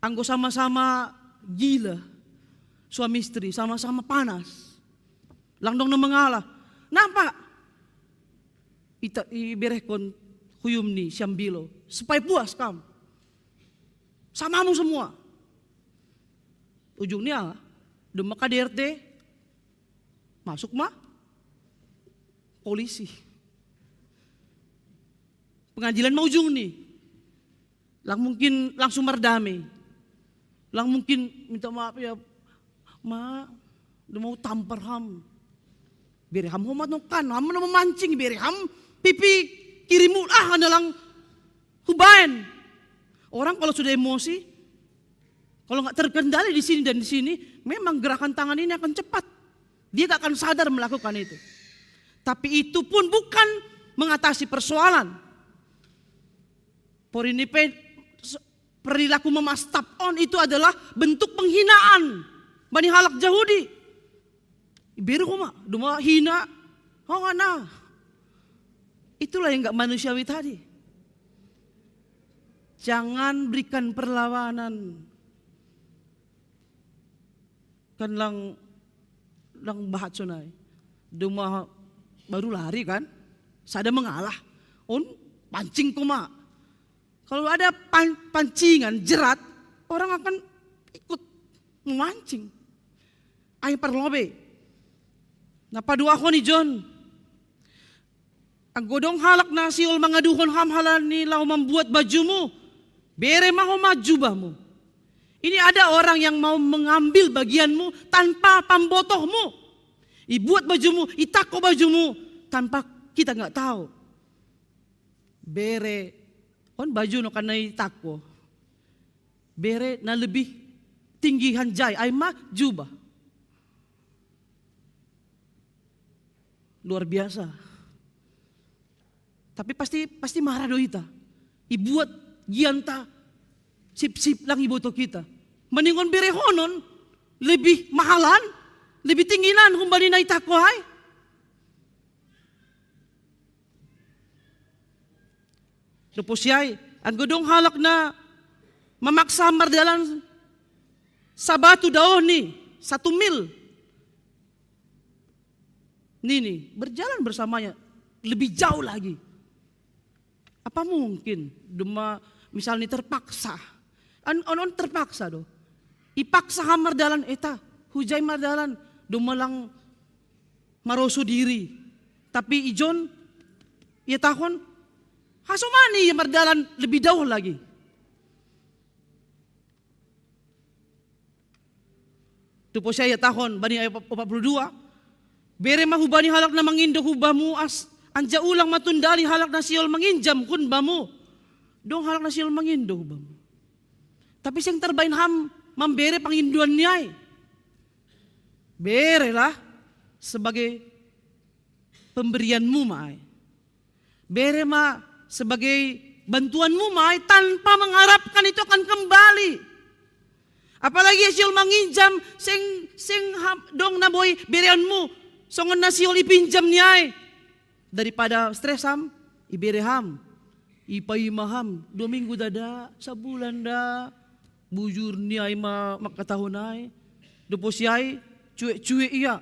anggo sama-sama gila, suami istri, sama-sama panas. Langdong na mengalah. Napa? Ita, iberehkon huyum ni siambilo. Supaya puas kam. Samamu semua. Ujung ni ala, domma K D R T, masuk ma polisi. Pengadilan ma ujung ni. Lang mungkin langsung mardame. Lang mungkin minta maaf ya, ma, udah mau tampar ham. Bere ham homat nokan, ham na memancing, bere ham pipi kirimu, ah, na lang hubaen. Orang kalau sudah emosi, kalau nggak terkendali di sini dan di sini, memang gerakan tangan ini akan cepat. Dia tak akan sadar melakukan itu. Tapi itu pun bukan mengatasi persoalan. Porinipe, perilaku memastap on itu adalah bentuk penghinaan bani halak Jahudi. Iberu ma, duma hina, oh, nah. Itulah yang nggak manusiawi tadi. Jangan berikan perlawanan. Kan lang, lang bahat sonai. Duma baru lari kan, sada mengalah. On pancing koma. Kalau ada pan-, pancingan jerat, orang akan ikut memancing. Ai parlobe. Na paduahon i John. Anggo dong halak na sihol mangaduhon ham halani laho mambuat bajumu, bere ma homa jubahmu. Ini ada orang yang mau mengambil bagianmu tanpa pambotohmu. Ibuat bajumu, itangko bajumu tanpa kita nggak tahu. Bere, on baju no karena itangko. Bere na lebih tinggi hanjai, ai ma jubah. Luar biasa. Tapi pasti, pasti marah do hita. Ibuat gianta, sip-sip lang iboto kita. Mendingan berehonon, lebih mahalan, lebih tingginan humbani na itangko ai. Dopo siai, anggo dong halak na mamaksa mardalan sabatu daoh ni, satu mil. Nini, berjalan bersamanya lebih jauh lagi. Apa mungkin duma misalnya terpaksa? An on, on terpaksa do. Ipaksa ham mardalan eta, hujai mardalan, duma lang maroso diri. Tapi ijon, ia tahun, hasomani ia mardalan lebih jauh lagi. Tupo saya tahun bani ayat empat puluh dua. Bere ma hubani halak na mangindo hubamu as anja ulang matundali halak na siol manginjam kun bamu. Dong halak na siol mangindo hubamu. Tapi sing terbain ham mambere panginduan niai. Berelah sebagai pemberianmu mai. Bere ma sebagai bantuanmu mai tanpa mengharapkan itu akan kembali. Apalagi siol manginjam sing sing ham, dong na boi bereonmu songon na siol ipinjam niai. Daripada stres ham, ibere ham, ipaima ham dua minggu dada, sabulan da, bujur niai ma mangkatahon ai. Dopo siai cuek-cuek ia,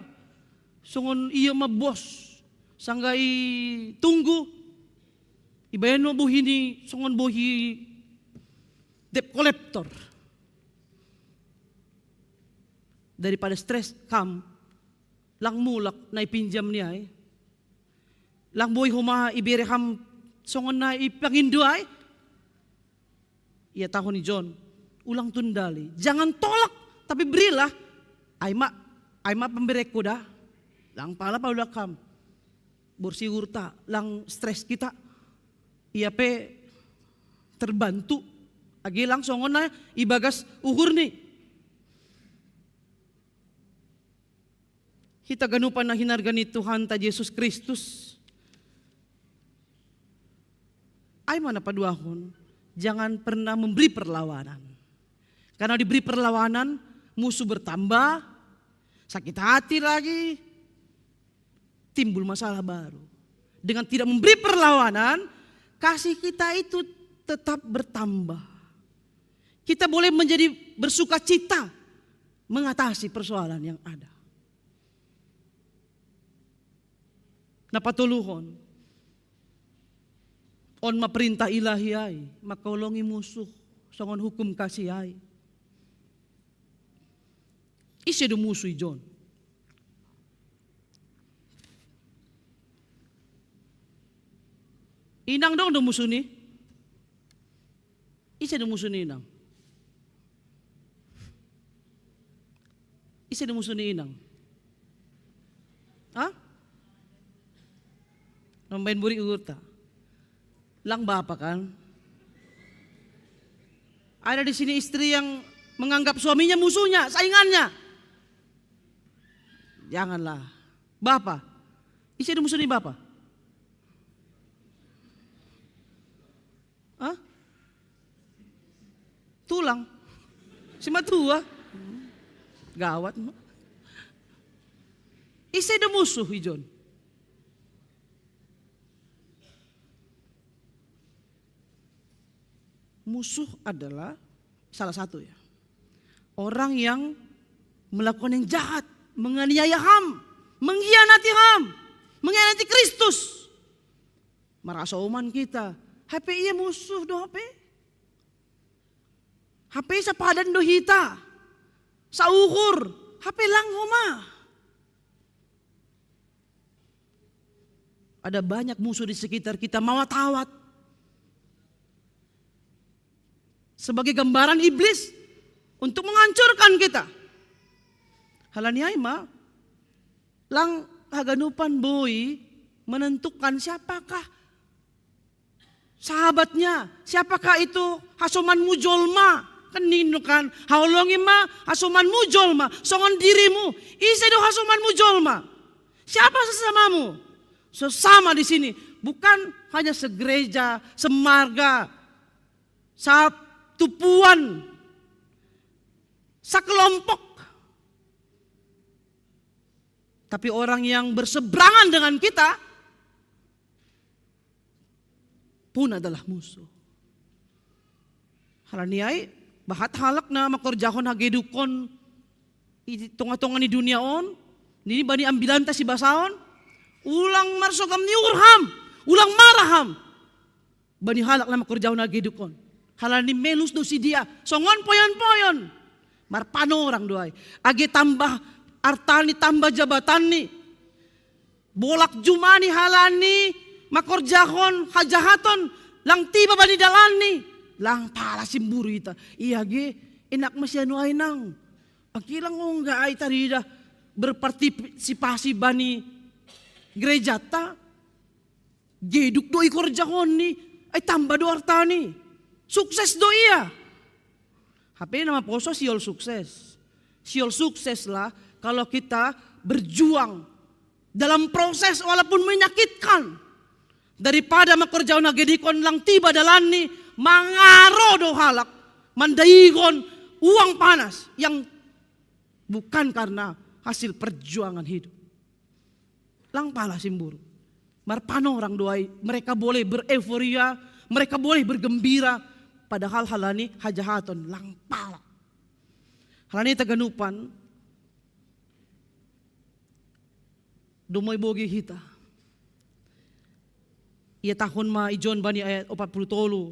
songon ia ma bos, sangga i tunggu, ibaen ma bohi ni songon bohi debt collector. Daripada stres kam, lang mulak na ipinjam niai, lang boi homa ibere ham songon na ipangindo ai. Ia tahun ijon, ulang tundali, jangan tolak, tapi berilah. Ai ma, ai ma pamberekku da. Lang pala paulak ham. Borsi uhurta lang stres kita. Ia pe terbantu. Age lang songon na ibagas uhur ni. Hita ganupan na hinarga ni Tuhanta Jesus Kristus. Ai ma na paduahon, jangan pernah memberi perlawanan. Karena diberi perlawanan, musuh bertambah, sakit hati lagi, timbul masalah baru. Dengan tidak memberi perlawanan, kasih kita itu tetap bertambah. Kita boleh menjadi bersuka cita mengatasi persoalan yang ada. Na patoluhon, on ma perintah Ilahi ai, mangkaolongi musuh songon hukum kasih ai. Ise do musuh ijon? Inang dong do musuh ni? Ise do musuh ni inang? Ise do musuh ni inang? Hah? Nambahin buri uhurta. Lang bapa kan? Ada di sini istri yang menganggap suaminya musuhnya, saingannya. Janganlah. Bapa. Ise do musuh ni bapa? Hah? Tulang. Si matua. Gawat ma. Ise do musuh ijon? Musuh adalah salah satu ya. Orang yang melakukan yang jahat, menganiaya ham, mengkhianati ham, mengkhianati Kristus. Marhasoman kita. Hape ia musuh do hape. Hape sapadan do hita. Sauhur. Hape lang homa. Ada banyak musuh di sekitar kita, mawat-awat. Sebagai gambaran iblis untuk menghancurkan kita. Halani ai ma, lang haganupan boi menentukan siapakah sahabatnya, siapakah itu hasomanmu jolma. Kan ninna kan, haolongi ma hasomanmu jolma songon dirimu. Ise do hasomanmu jolma? Siapa sesamamu? Sesama di sini bukan hanya segereja, semarga, satupuan, sekelompok. Tapi orang yang berseberangan dengan kita pun adalah musuh. Halani ai, bahat halak na mangkorjahon hagedukkon I tonga-tonga ni dunia on, nini bani ambilanta si basa on, ulang marsogat ni uhur ham, ulang marah ham bani halak na mangkorjahon na geduk on. Halani melus do sidea, songon poyon-poyon. Marpanorang do ai. Age tambah artani, tambah jabatanni. Bolak jumani halani mangkorjahon hajahaton, lang tiba bani dalanni. Lang pala simburu ita. Ia ge, enak ma sian nuaeng. Angki lang ongga ai tarida berpartisipasi bani gerejanta. Geduk do ikorjahonni, ai tamba do artani. Sukses do ia. Hape na maposo sihol sukses. Sihol sukses lah kalau kita berjuang dalam proses walaupun menyakitkan. Daripada mangkorjahon na geduk on lang tiba dalanni, mangaro do halak mandaihon uang panas yang bukan karena hasil perjuangan hidup. Lang pala simburu. Marpanorang do ai, mereka boleh bereforia, mereka boleh bergembira, padahal halani hajahaton, lang pala. Halani taganupan, do moi bogi hita. Ia tahun ma ijon bani ayat opat puluh tolu.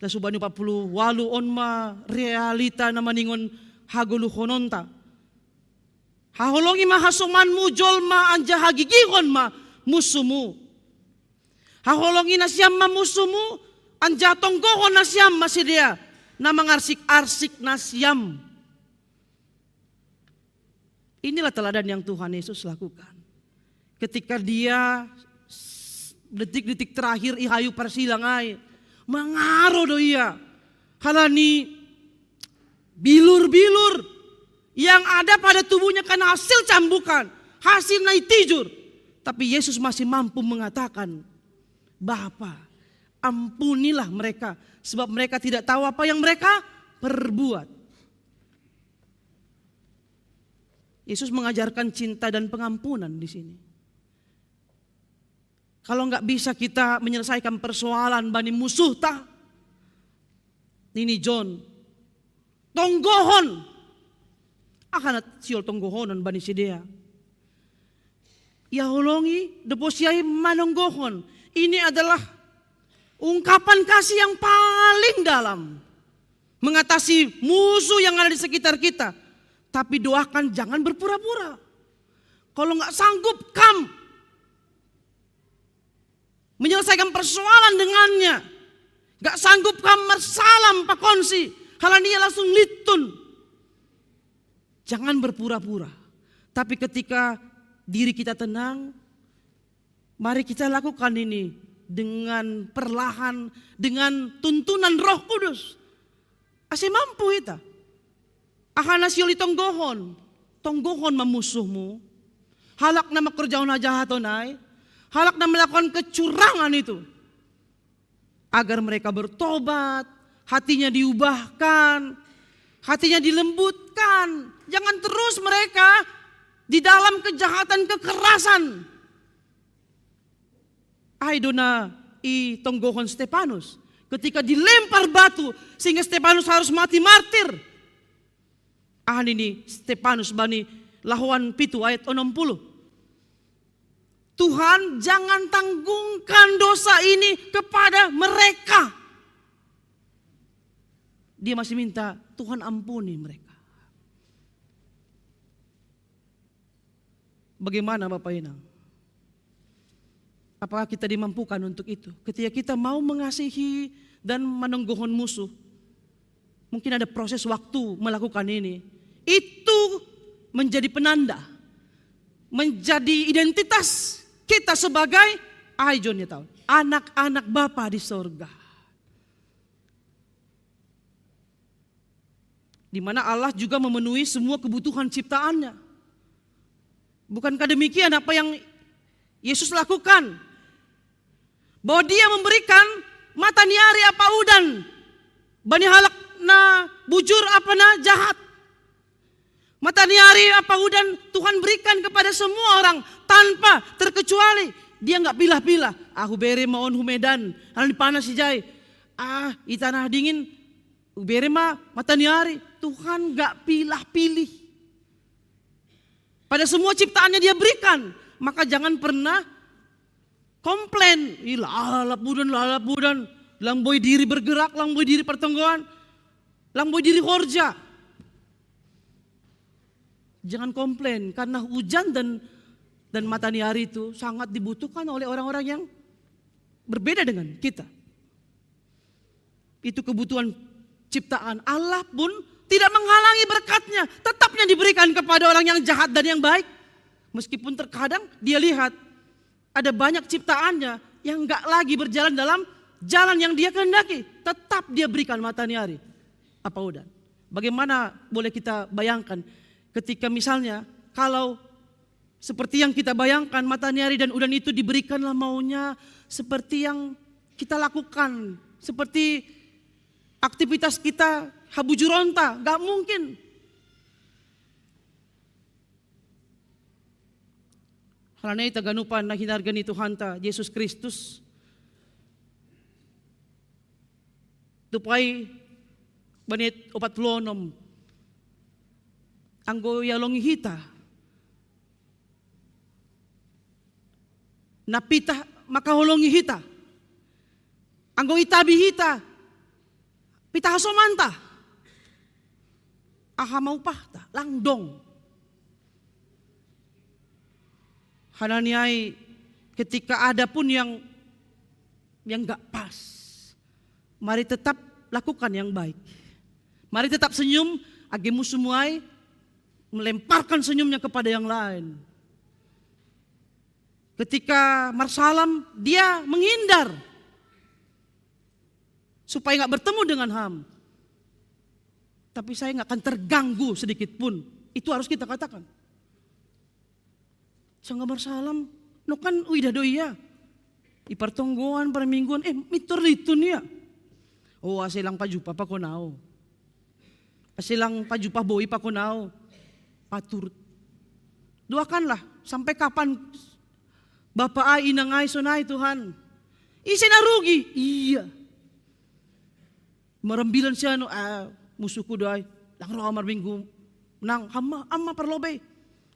Lasu bani opat puluh walu on ma realita na maningon hagoluhononta. Haholongi ma hasomanmu jolma anjaha hagigihon ma musumu. Haholongi nasiam ma musumu, anjaha tonggohon nasiam ma sidea na mangarsik-arsik nasiam. Inilah teladan yang Tuhan Yesus lakukan. Ketika dia detik-detik terakhir i hayu parsilang ai, mangaro do ia. Halani bilur-bilur yang ada pada tubuhnya karena hasil cambukan, hasil na itijur. Tapi Yesus masih mampu mengatakan, "Bapa, ampunilah mereka, sebab mereka tidak tahu apa yang mereka perbuat." Yesus mengajarkan cinta dan pengampunan di sini. Kalau nggak bisa kita menyelesaikan persoalan bani musuhta, nini John, tonggohon. Aha na sihol tonggohonon bani sidea? Ia holongi dopo siai manonggohon. Ini adalah ungkapan kasih yang paling dalam. Mengatasi musuh yang ada di sekitar kita. Tapi doakan jangan berpura-pura. Kalau nggak sanggup kam menyelesaikan persoalan dengannya, nggak sanggup kam marsalam pakonsi, halani ia langsung litun. Jangan berpura-pura. Tapi ketika diri kita tenang, mari kita lakukan ini dengan perlahan, dengan tuntunan Roh Kudus. Ase mampu hita. Aha na sihol itonggohon? Tonggohon ma musuhmu. Halak na mangkorjahon hajahaton ai. Halak na melakukan kecurangan itu. Agar mereka bertobat, hatinya diubahkan, hatinya dilembutkan. Jangan terus mereka di dalam kejahatan, kekerasan. Ai do na itonggohon Stefanus ketika dilempar batu sehingga Stefanus harus mati martir. Aha nini Stefanus bani Lahoan pitu ayat onom puluh. "Tuhan, jangan tanggungkan dosa ini kepada mereka." Dia masih minta, "Tuhan, ampuni mereka." Bagaimana Bapak Inang? Apakah kita dimampukan untuk itu? Ketika kita mau mengasihi dan menenggohon musuh, mungkin ada proses waktu melakukan ini. Itu menjadi penanda, menjadi identitas kita sebagai, ai John ya tahu, anak-anak Bapa di sorga. Di mana Allah juga memenuhi semua kebutuhan ciptaannya. Bukankah demikian apa yang Yesus lakukan? Bahwa dia memberikan mata ni ari ampa udan bani halak na bujur ampa na jahat. Mata ni ari ampa udan Tuhan berikan kepada semua orang tanpa terkecuali. Dia nggak pilah-pilah. "Ah, hubere ma on hu Medan, halani panas ijai. Ah, i tanah dingin, hubere ma mata ni ari." Tuhan nggak pilah-pilih. Pada semua ciptaannya dia berikan. Maka jangan pernah komplain. Ih, lalap budan, lalap budan. Lang boy diri bergerak, lang boy diri pertenggoan, lang boy diri horja. Jangan komplain karena hujan dan dan mataniari itu sangat dibutuhkan oleh orang-orang yang berbeda dengan kita. Itu kebutuhan ciptaan. Allah pun tidak menghalangi berkatnya, tetapnya diberikan kepada orang yang jahat dan yang baik. Meskipun terkadang dia lihat ada banyak ciptaannya yang nggak lagi berjalan dalam jalan yang dia kehendaki, tetap dia berikan mataniari. Apa udah? Bagaimana boleh kita bayangkan ketika misalnya kalau seperti yang kita bayangkan, mataniari dan udan itu diberikanlah maunya seperti yang kita lakukan, seperti aktivitas kita habujuronta, gak mungkin. Halana ita ganupan na hinarga ni Tuhanta Yesus Kristus. Tupai banit opat puluh enam. Anggo ya longi hita, na pitah makaholongi hita. Anggo itabi hita, pitah hasomanta. Aha ma upahta, langdong. Hananiai ketika ada pun yang yang gak pas, mari tetap lakukan yang baik. Mari tetap senyum, age musuh muai melemparkan senyumnya kepada yang lain. Ketika marsalam, dia menghindar supaya nggak bertemu dengan ham. Tapi saya nggak akan terganggu sedikit pun. Itu harus kita katakan. Sanggambar salam, no kan uidah do ia. Ipartonggoan, parmingguan, eh, mitor litun ia. Oh, asilang pajupa pakonau. Asilang pajupa boi pakonau. Paturut. Doakanlah, sampai kapan Bapak ai, Inang ai, sonai Tuhan? Ise na rugi? Iya. Marembilan sianu, ah, musuhku doai. Lang roa marminggu nang, hama, ama parlobei.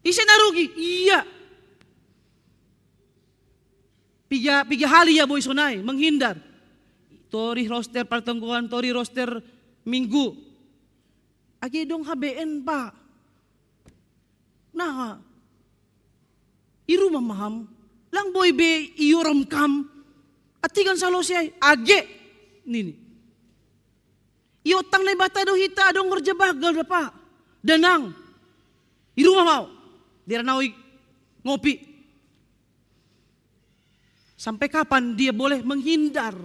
Ise na rugi? Iya. Piga, piga hali ia boi sonai, menghindar. Tori roster partenggoan, tori roster minggu. Age dong habeen, Pak. Nah, i rumah maham, lang boi be iorom kam, atigan salose ai, age, nini. Iotang Naibata do hita adong horja bagal da, Pak. Danang, i rumah mau, di ranau i ngopi. Sampai kapan dia boleh menghindar?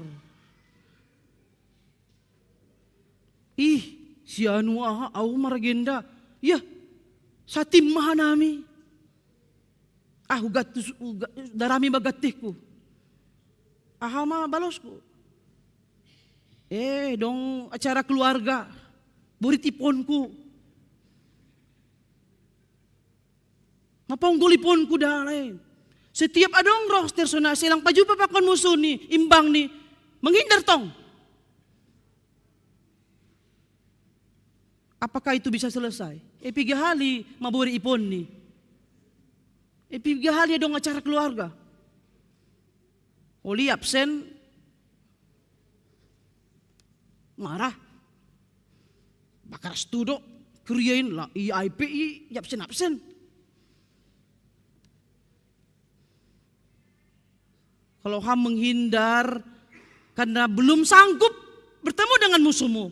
Ih, sianu aha, au maragenda. Ya, satim maha nami. Ah, ugat, uga, darami bagatihku. Aha ma balosku? Eh, dong acara keluarga. Borit iponku. Maponggol iponku dalai. Setiap adong roster sonai, selang pajupa pakon musuh ni, imbang ni, menghindar tong. Apakah itu bisa selesai? E piga hali mabori ipon ni. E piga hali adong acara keluarga. Oli absen, marah. Bakar studo, kuriain lah, i I P I, absen-absen. Kalau ham menghindar karena belum sanggup bertemu dengan musuhmu,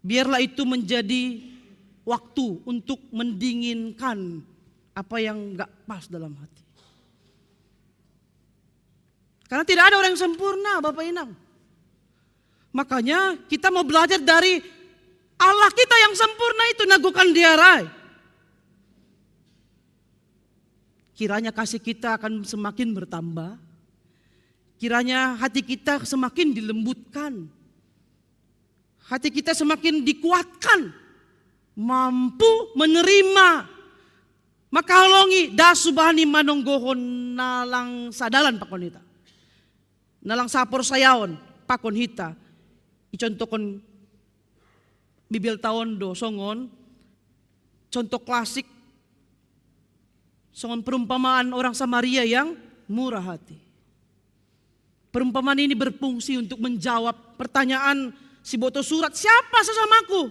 biarlah itu menjadi waktu untuk mendinginkan apa yang nggak pas dalam hati. Karena tidak ada orang yang sempurna, Bapak Inang. Makanya kita mau belajar dari Allah kita yang sempurna itu, nagukan diarai. Kiranya kasih kita akan semakin bertambah. Kiranya hati kita semakin dilembutkan. Hati kita semakin dikuatkan. Mampu menerima. Makaholongi, das subahan ni manonggohon na lang sadalan pakon hita. Na lang saporsayaon pakon hita. Icontohkon Bibelta on do songon, Contoh klasik, songon perumpamaan orang Samaria yang murah hati. Perumpamaan ini berfungsi untuk menjawab pertanyaan si boto surat, "Siapa sesamaku?"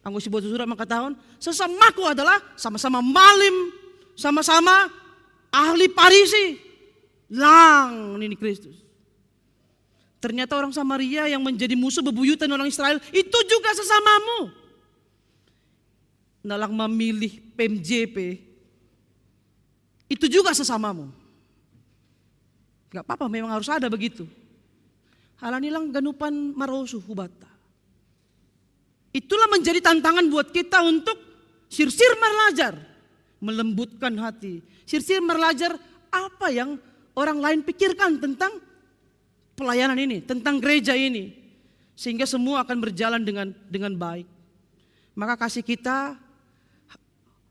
Anggo si boto surat mengatakan, "Sesamaku adalah sama-sama malim, sama-sama ahli Parisi." Lang nini Kristus. Ternyata orang Samaria yang menjadi musuh bebuyutan orang Israel itu juga sesamamu. Nalang memilih P M J P, itu juga sesamamu. Gak apa-apa, memang harus ada begitu. Alani lang ganupan marosuh hubata. Itulah menjadi tantangan buat kita untuk sirsir marlajar, melembutkan hati. Sirsir marlajar apa yang orang lain pikirkan tentang pelayanan ini, tentang gereja ini, sehingga semua akan berjalan dengan dengan baik. Maka kasih kita,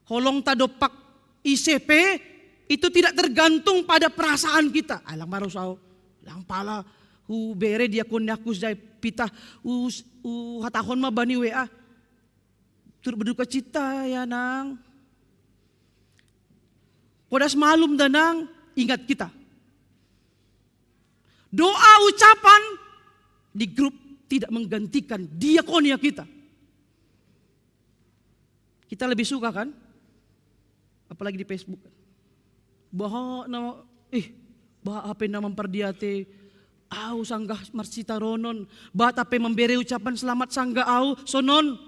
holong ta dompak ise pe, itu tidak tergantung pada perasaan kita. Alang marosau, lang pala hubere diakoniaku jai pitah, u hatahon ma bani W A. Turut berduka cita ya, Nang. Podas malum da, Nang. Ingat kita, doa, ucapan di grup tidak menggantikan diakonia kita. Kita lebih suka kan? Apalagi di Facebook. Bahat nama, ih, bahat hape na mampardiate au sanggah marsitaronon, bahat hape mambere ucapan selamat sanggah au sonon.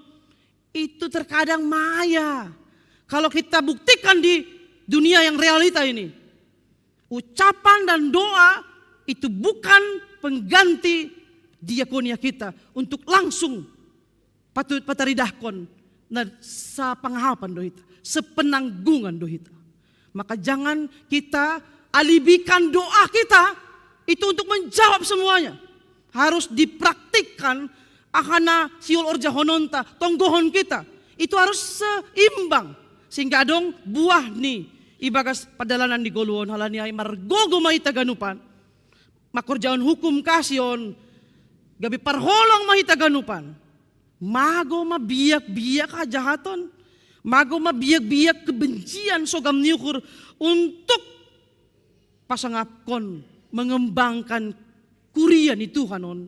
Itu terkadang maya. Kalau kita buktikan di dunia yang realita ini, ucapan dan doa itu bukan pengganti diakonia kita untuk langsung patut pataridahkon na sapangahapan do hita, sepenanggungan do hita. Maka jangan kita alibikan doa kita itu untuk menjawab semuanya. Harus dipraktikkan aha na sihol horjahononta, tonggohon kita. Itu harus seimbang sehingga adong buah ni ibagas pardalanan di goluon. Halani ai margogo ma hita ganupan mangkorjahon hukum kasih on, gabe parholong ma hita ganupan. Mago ma biak-biak hajahaton, mago ma biak-biak kebencian, sogam ni uhur, untuk pasangapkon mengembangkan kuria ni Tuhan on,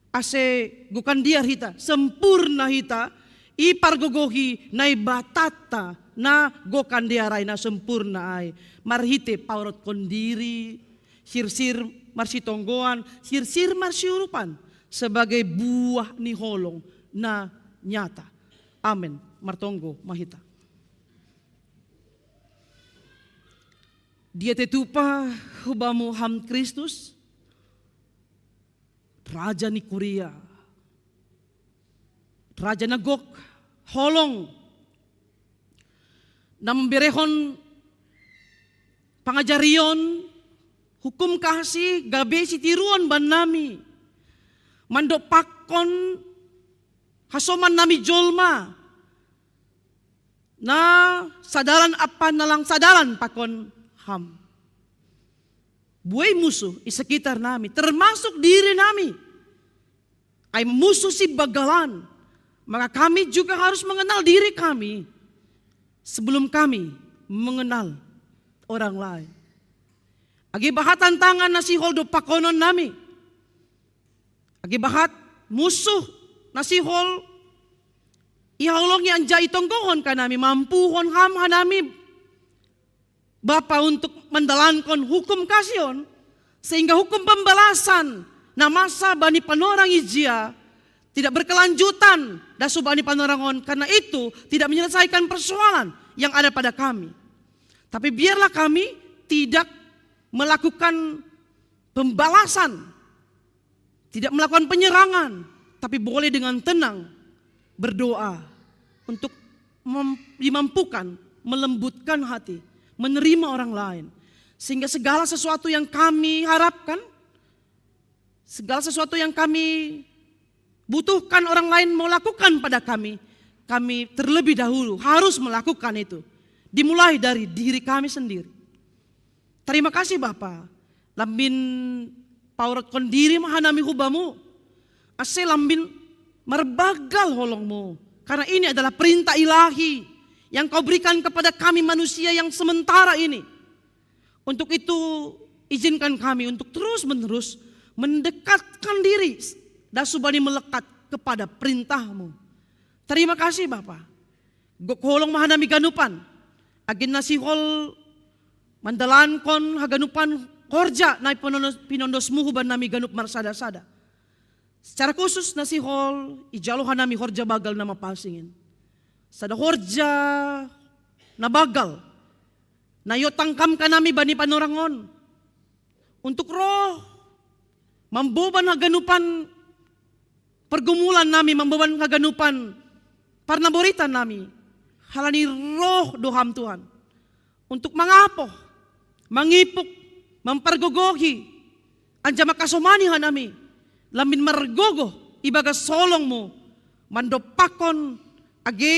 ase gokan dear hita, sempurna hita, ipargogohi Naibatanta na gokan dear ai, na sempurna ai, marhite paurotkon diri, sirsir marsitonggoan, sirsir marsiurupan sebagai buah ni holong na nyata. Amen. Martonggo ma hita. Diatetopa hubamu Ham Kristus, Raja ni kuria, Raja na gok, holong, na mamberehon pangajarion, hukum kasih gabe sitiruon bannami, mandompakkon hasoman nami jolma, na sadalan ampa na lang sadalan pakon Ham. Buei musuh i sekitar nami, termasuk diri nami. Ai musuh si bagalan, maka kami juga harus mengenal diri kami sebelum kami mengenal orang lain. Age bahat tantangan na sihol dompakkonon nami, age bahat musuh na sihol ihaholongi anjaha itonggohon, kan nami mampuhon Ham hanami Bapa untuk mandalankon hukum kasih on, sehingga hukum pembalasan na masa bani panorang ijia tidak berkelanjutan das hubani panorang on, karena itu tidak menyelesaikan persoalan yang ada pada kami. Tapi biarlah kami tidak melakukan pembalasan, tidak melakukan penyerangan, tapi boleh dengan tenang berdoa untuk mem- dimampukan melembutkan hati, menerima orang lain. Sehingga segala sesuatu yang kami harapkan, segala sesuatu yang kami butuhkan orang lain mau lakukan pada kami, kami terlebih dahulu harus melakukan itu. Dimulai dari diri kami sendiri. Terima kasih Bapa. Lambin paurotkon diri ma hanami hubamu, ase lambin marbagal holongmu, Karena ini adalah perintah ilahi yang kau berikan kepada kami manusia yang sementara ini. Untuk itu, izinkan kami untuk terus-menerus mendekatkan diri dan subani melekat kepada perintahmu. Terima kasih Bapa. Gok holong maha nami ganupan. Agin na sihol mandalankon haganupan horja na pinondos, pinondosmu huban nami ganup marsada-sada. Secara khusus na sihol ijalo hanami horja bagal na mapasingin. Sada horja na bagal na iotangkam kanami bani panorangon. Untuk roh mamboban haganupan pergumulan nami, mamboban haganupan parnaboritan nami. Halani roh do Ham Tuhan. Untuk mangapoh, mangipuk, mampargogohi, anjaha makasomani hanami, lambin margogoh ibagas holongmu, mandompakkon age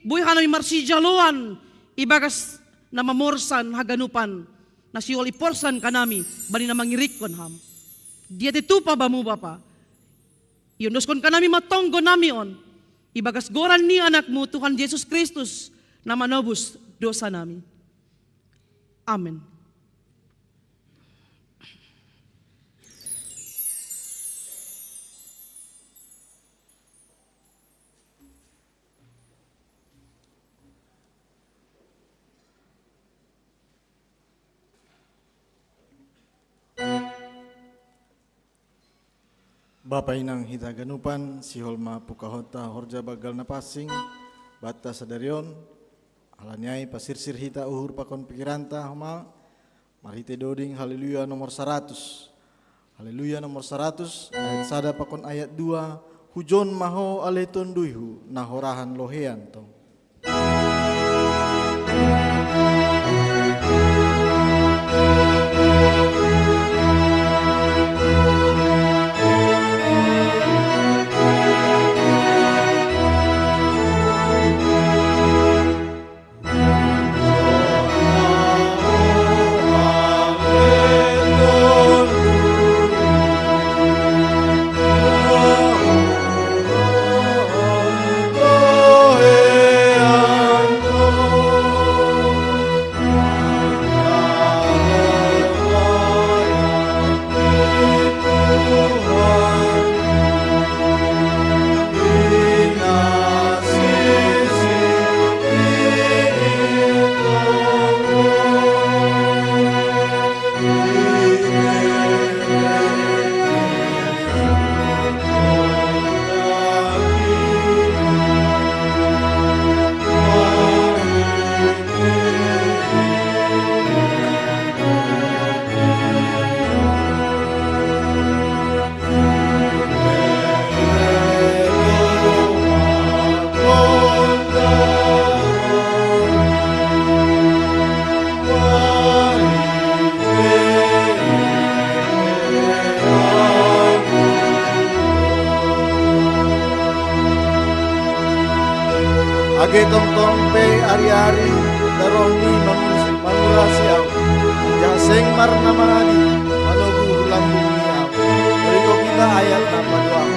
boi hanami marsijaloan ibagas na mamorsan haganupan, na sihol iporsan kanami bani na mangirikkon Ham. Diatitupa Bamu Bapa, iondoskon kanami ma tonggo nami on, ibagas goran ni Anakmu Tuhan Jesus Kristus, na manobus dosa nami. Amen. Bapa inang hita ganupan, sihol ma pukahonta horja bagal na pansing, banta sadari on, halani ai pasirsir hita uhur pakon pikiranta homa, marhite doding Haleluya nomor saratus. Haleluya nomor saratus, ayat sada pakon ayat dua, hujon ma ho ale tonduyhu na horahan lohean tong. Age tongtong pe ari-ari darohni mangurasi ahu, anjaha seng marnamadi manogu hu lambung ni ahu. Berikut kita ayat na paduahon.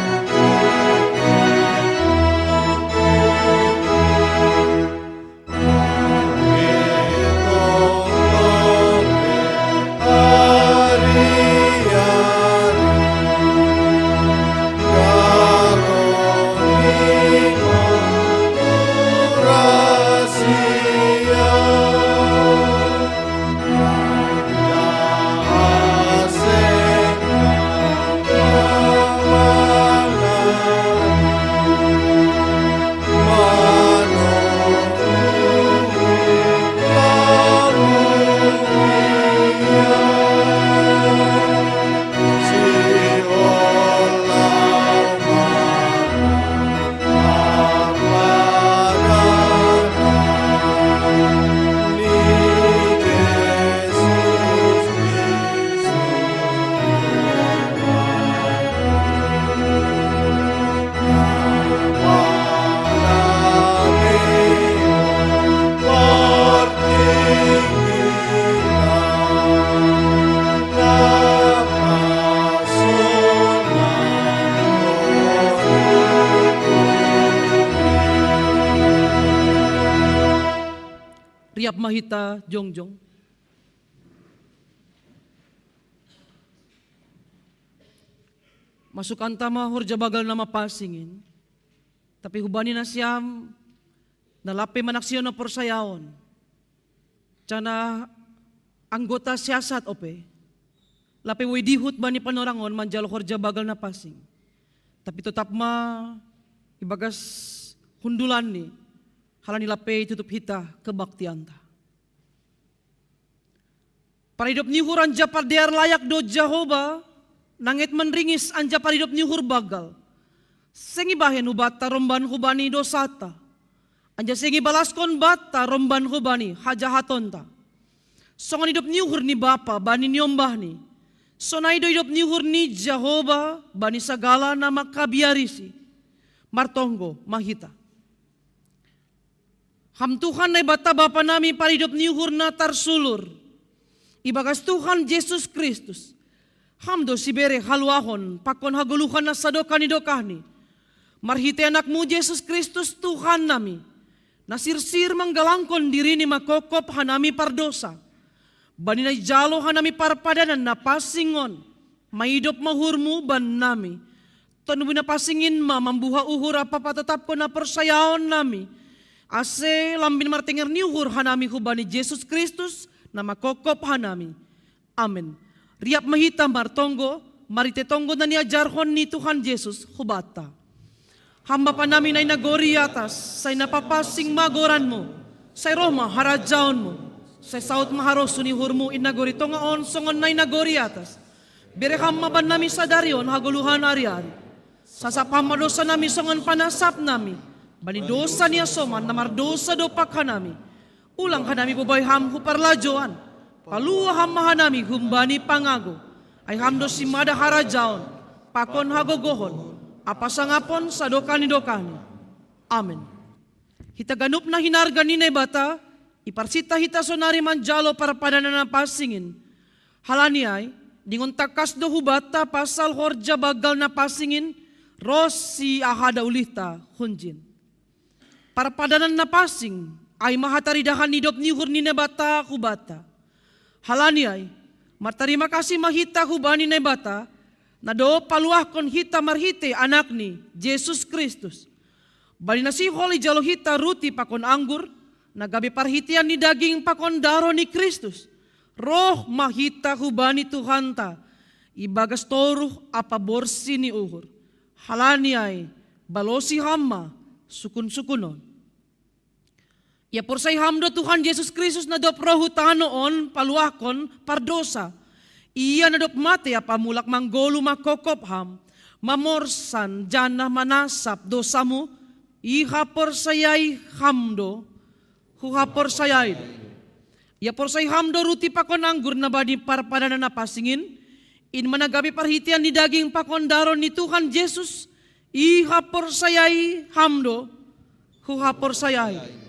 Riap ma hita jongjong. Masukanta ma horja bagal na mapasingin, tapi hubani nasiam na lape manaksihon na porsayaon, janah anggota siasat ope, lape boi dihut bani panorangon manjalo horja bagal na pasing. Tapi totap ma ibagas hundulanni, halani lape itutup hita kebaktianta. Paridop ni uhur anjaha pardear layak do Jahowa, nanget manringis anjaha paridop ni uhur bagal. Seng ibahen hubanta romban hubani dosata, anjaha seng ibalaskon banta romban hubani hajahatonta. Songon idop ni uhur ni bapa bani niombahni, sonai do idop ni uhur ni Jahowa bani sagala na mangkabiarisi. Martonggo ma hita. Ham Tuhan Naibata Bapa nami paridop ni uhur na tarsulur, ibagas Tuhan Jesus Kristus, Ham do sibere haluahon pakon hagoluhan na sadokah ni dokahni. Marhitei AnakMu Jesus Kristus Tuhan nami, na sirsir manggalangkon diriNi mangkopkop hanami pardosa, bani na ijalo hanami parpadanan na pasingon, maidop ma uhurMu bannami. Tondubi na pasingin ma mambuha uhur ampa patatapkon haporsayaon nami, ase lambin martenger ni uhur hanami hubani Jesus Kristus, na mangkopkop hanami. Amen. Riap ma hita martonggo, marhitei tonggo na niajarhon ni Tuhan Jesus hubanta. Ham Bapa nami na i nagori atas, sai na papansing ma goranMu, sai roh ma harajaonMu, sai saut ma harosuh ni uhurMu i nagori tonga on songon na i nagori atas. Bere Ham ma bannami sadari on hagoluhan ari-ari. Sasap Ham ma dosa nami songon panasap nami bani dosa ni hasoman na mardosa dompak hanami. Ulang hanami bobai Ham hu parlajouan. Palua Ham ma hanami humbani pangago. Ai Ham do simada harajaon, pakon hagogohon, ampa sangapon sadokah ni dokahni. Amen. Hita ganup na hinarga ni Naibata, iparsinta hita sonari manjalo parpadanan na pansingin. Halani ai, diingot tangkas do hubanta pasal horja bagal na pansingin, ronsi aha da ulihta hunjin. Parpadanan na pansing, ai ma hataridahan ni idop ni uhur ni Naibata hubanta. Halani ai, martarima kasih ma hita hubani Naibata, na dob paluahkon hita marhitei AnakNi, Jesus Kristus. Bani na sihol ijalo hita ruti pakon anggur, na gabe parhitean ni daging pakon daroh ni Kristus, roh ma hita hubani Tuhanta, ibagas toruh ampa borsih ni uhur. Halani ai, balosi Ham ma sukun-sukun on. Ia porsai Ham do Tuhan Jesus Kristus na dob roh hu tanoh on paluahkon pardosa. Ia na dob matei ampa mulak manggoluh mangkopkop Ham, mamorsan janah manasap dosamu. Ihaporsayai Ham do? Huhaporsayai do. Ia porsai Ham do ruti pakon anggur na bani parpadanan na pansingin, in ma na gabe parhitean ni daging pakon daroh ni Tuhan Jesus? Ihaporsayai Ham do? Huhaporsayai.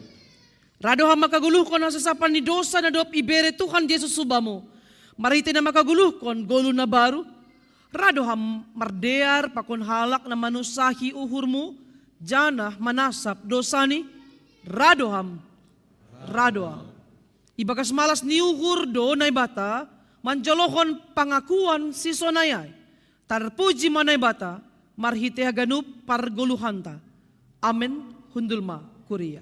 Ra do Ham mangkagoluhkon hasasapan ni dosa na dob ibere Tuhan Jesus hubamu, marhitei na mangkagoluhkon goluh na baru? Ra do Ham mardear pakon halak na manunsahi uhurmu, janah manasap dosani? Ra do Ham. Ra do Ham. Ibagas malas ni uhur do Naibata manjolohon pangakuan sisonai ai. Tarpuji ma Naibata marhitei haganup pargoluhanta. Amen. Hundul ma kuria.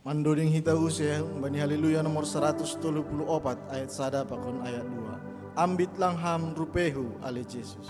Mandoding hita use bani Haleluya nomor saratus tolu puluh opat ayat sada pakon ayat dua. Ambit lang Ham rupehu, ale Jesus.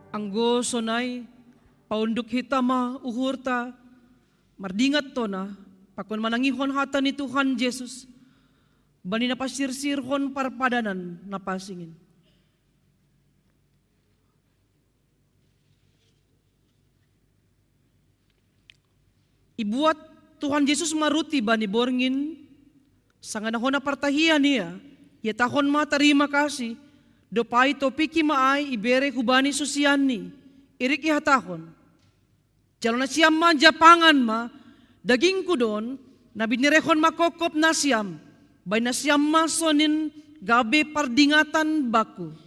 Anggo sonai, paunduk hita ma uhurta, mardingat tona, pakon manangihon hata ni Tuhan Jesus, bani na pasirsirhon parpadanan na pansing in. Ibuat Tuhan Jesus ma ruti bani borngin, sanga na hona partahian ia, ihatahon ma tarima kasih, dob ai topiki ma ai ibere hubani susianni, irik ihatahon: Jalo nasiam ma, japangan ma, dagingku do on, na binerehon mangkopkop nasiam, bahen nasiam ma sonin gabe pardingatan bangku.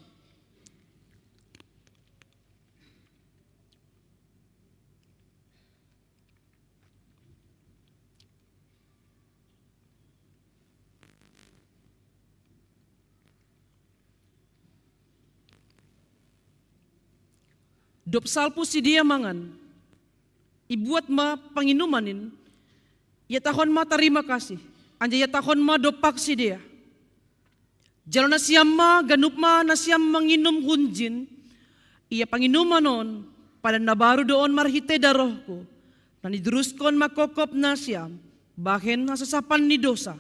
Dob salpu sidea mangan, ibuat ma panginuman in, ihatahon ma tarima kasih, anjaha ihatahon ma dompak sidea: Jalo nasiam ma, ganup ma nasiam manginum hunjin, ia panginuman on, padan na baru do on marhitei darohku, na niduruskon mangkopkop nasiam, bahen hasasapan ni dosa.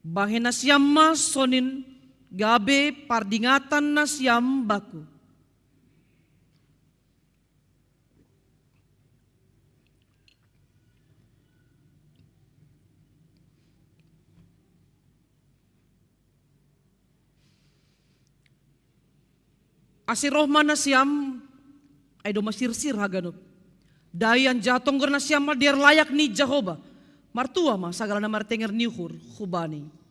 Bahen nasiam ma sonin gabe pardingatan nasiam bangku. Ase roh ma nasiam, ai domma sirsir haganup. Dai anjaha tonggor nasiam ma dear layak ni Jahowa. Martua ma sagala na martenger ni uhur hu Bani.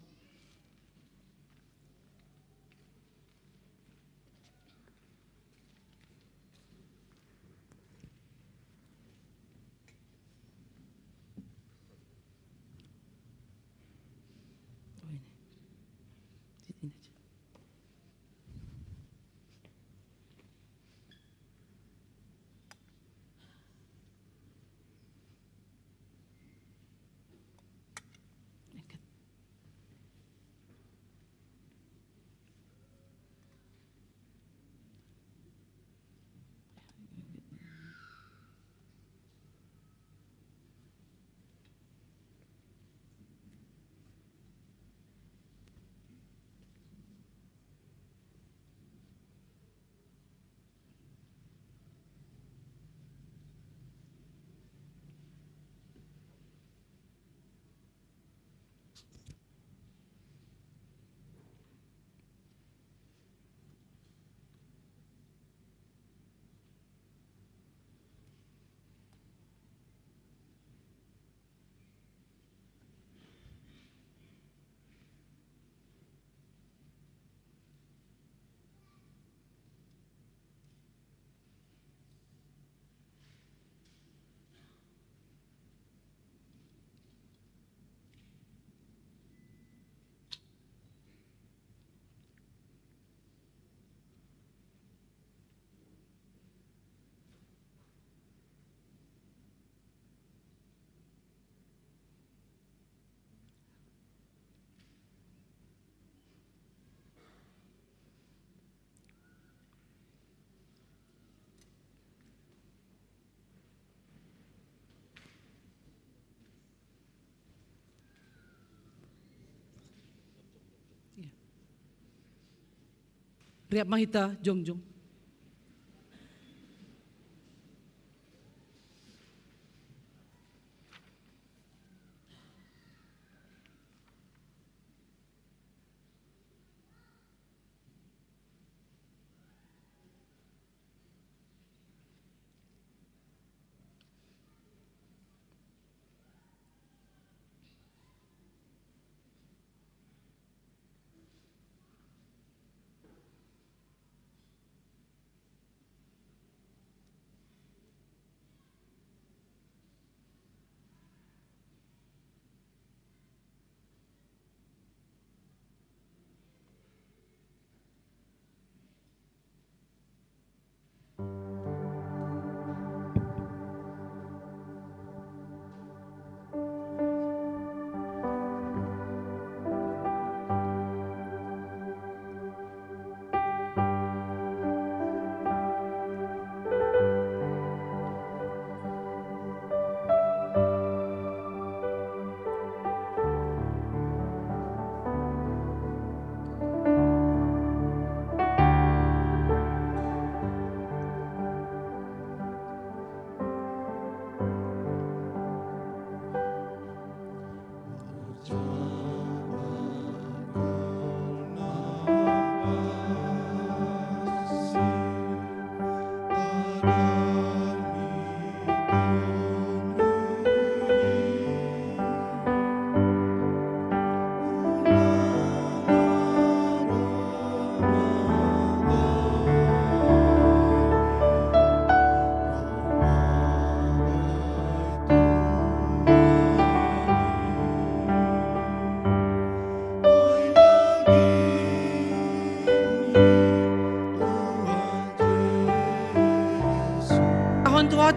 Riap ma hita jongjong.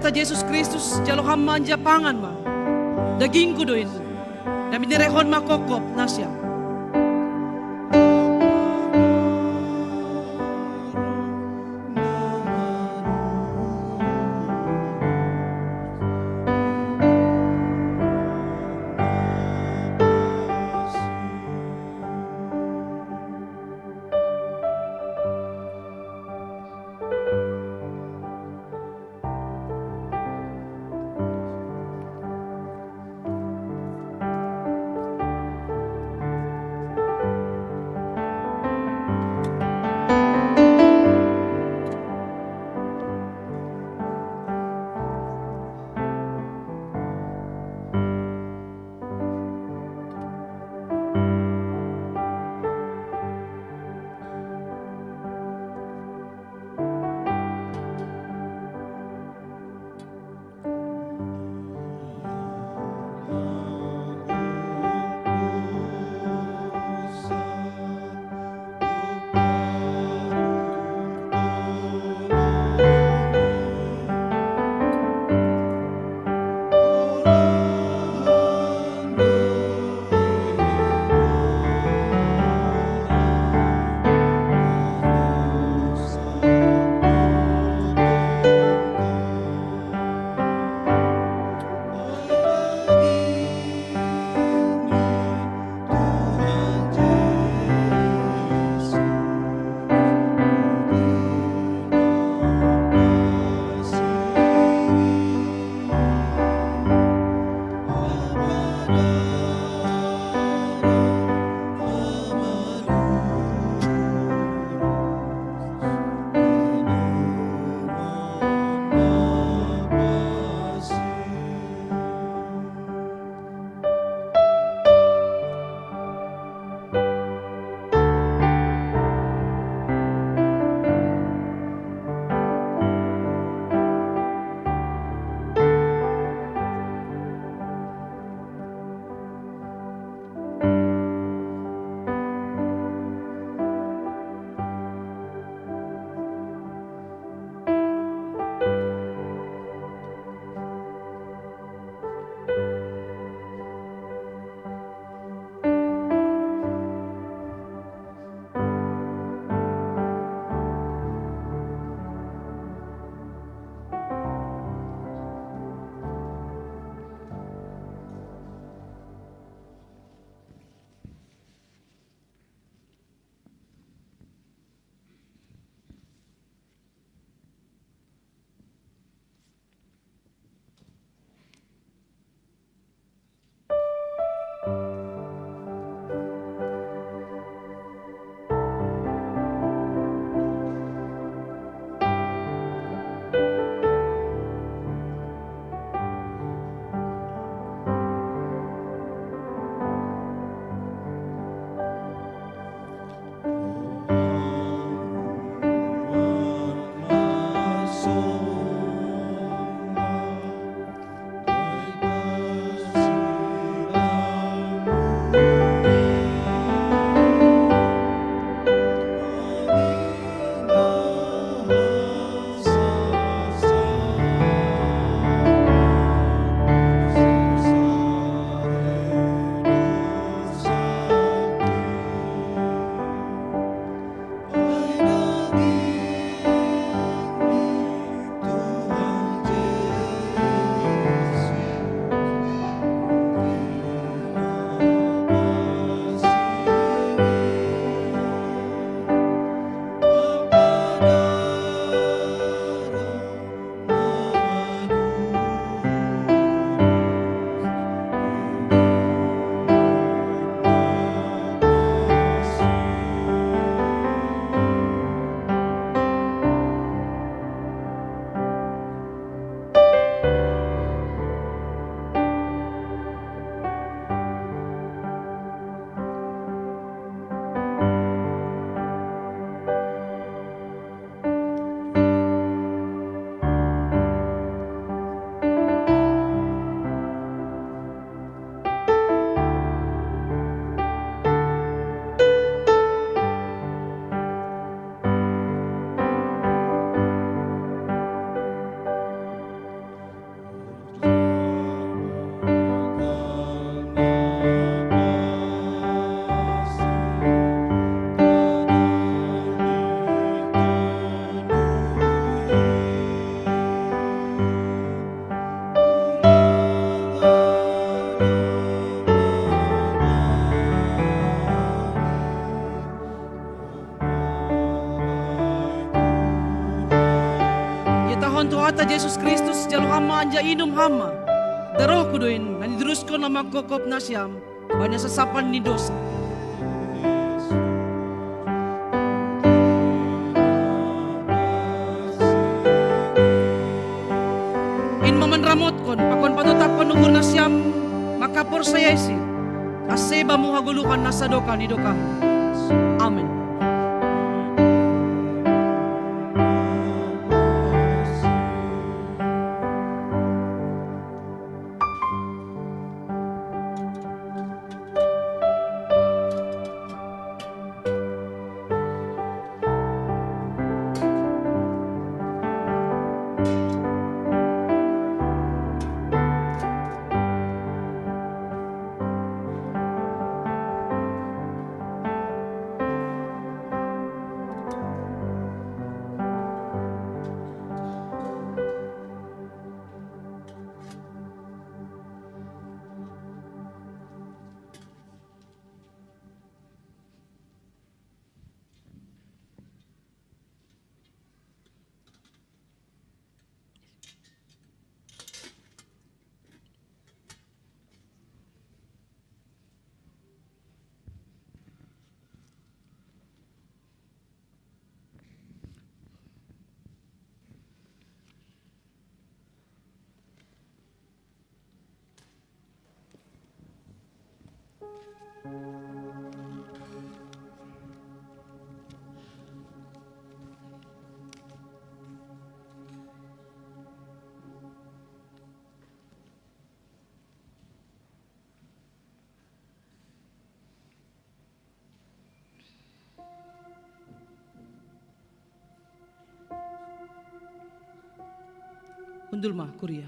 Tuhan Jesus Kristus, jalo ham manja pangan ma dagingku dohot ilmu, na binerehon ma gokhon nasiam. Mata Jesus Kristus, jalo hama anja inum hama darohku do in, na niduruskon na mangkopkop nasiam bani hasasapan ni dosa. In ma manramotkon pakon patotapkon uhur nasiam mangkaporsayaisi, ase bamu hagoluhan na sadokah ni dokahna. Amen. Hundul ma kuria.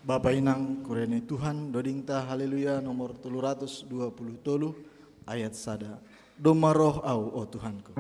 Bapa inang kuria ni Tuhan, dodingta Haleluya nomor tolu ratus dua puluh tolu, ayat sada. Domma roh au, o Tuhanku.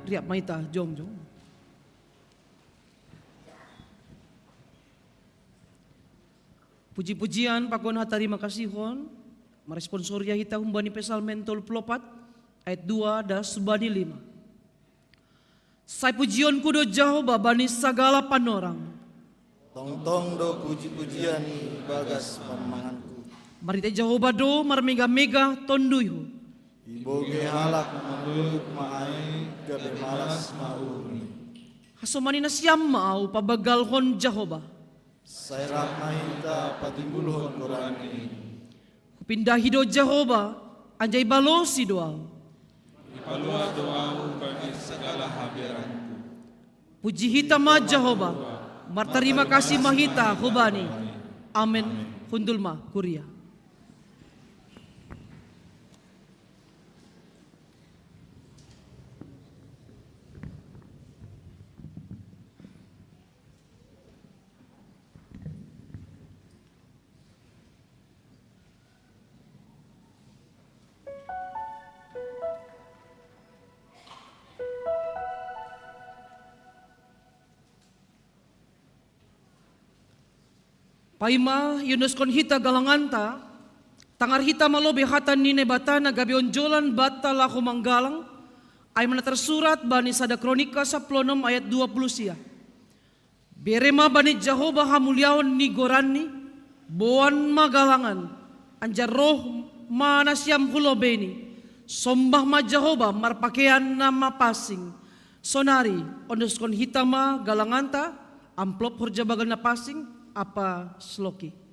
Riap ma hita jongjong. Puji-pujian pakon hatarima kasihon, maresponsoria hita humbani Psalmen tolu pulu opat, ayat dua das bani lima. Sai pujionku do Jahowa bani sagala panorang. Tongtong do puji-pujian i bagas pamanganku. Marhite Jahowa do marmega-mega tonduihu. Ibogei halak na mandohut ma ai, gabe malas ma uhurni. Hasomani nasiam ma au pabagalhon Jahowa. Sai rap ma hita patimbulhon goranni. Hupindahi do Jahowa, anjaha ibalosi do au. Ipaloas do au bagi sagala habeanku. Puji hita ma Jahowa, martarima kasih ma hita hubani. Amen. Hundul ma kuria. Paima iondoskon hita galanganta, tangar hita ma lobei hata ni Naibata na gabe onjolan banta laho manggalang, ai ma na tarsurat bani sada Kronika sampulu onom ayat dua pulu sia. Bere ma bani Jahowa hamuliaon ni goranni, boan ma galangan, anjar roh ma nasiam hu lobeini, sombah ma Jahowa marpakean na mapansing. Sonari, ondoskon hita ma galanganta, amplop horja bagal na pansing, ampa sloki.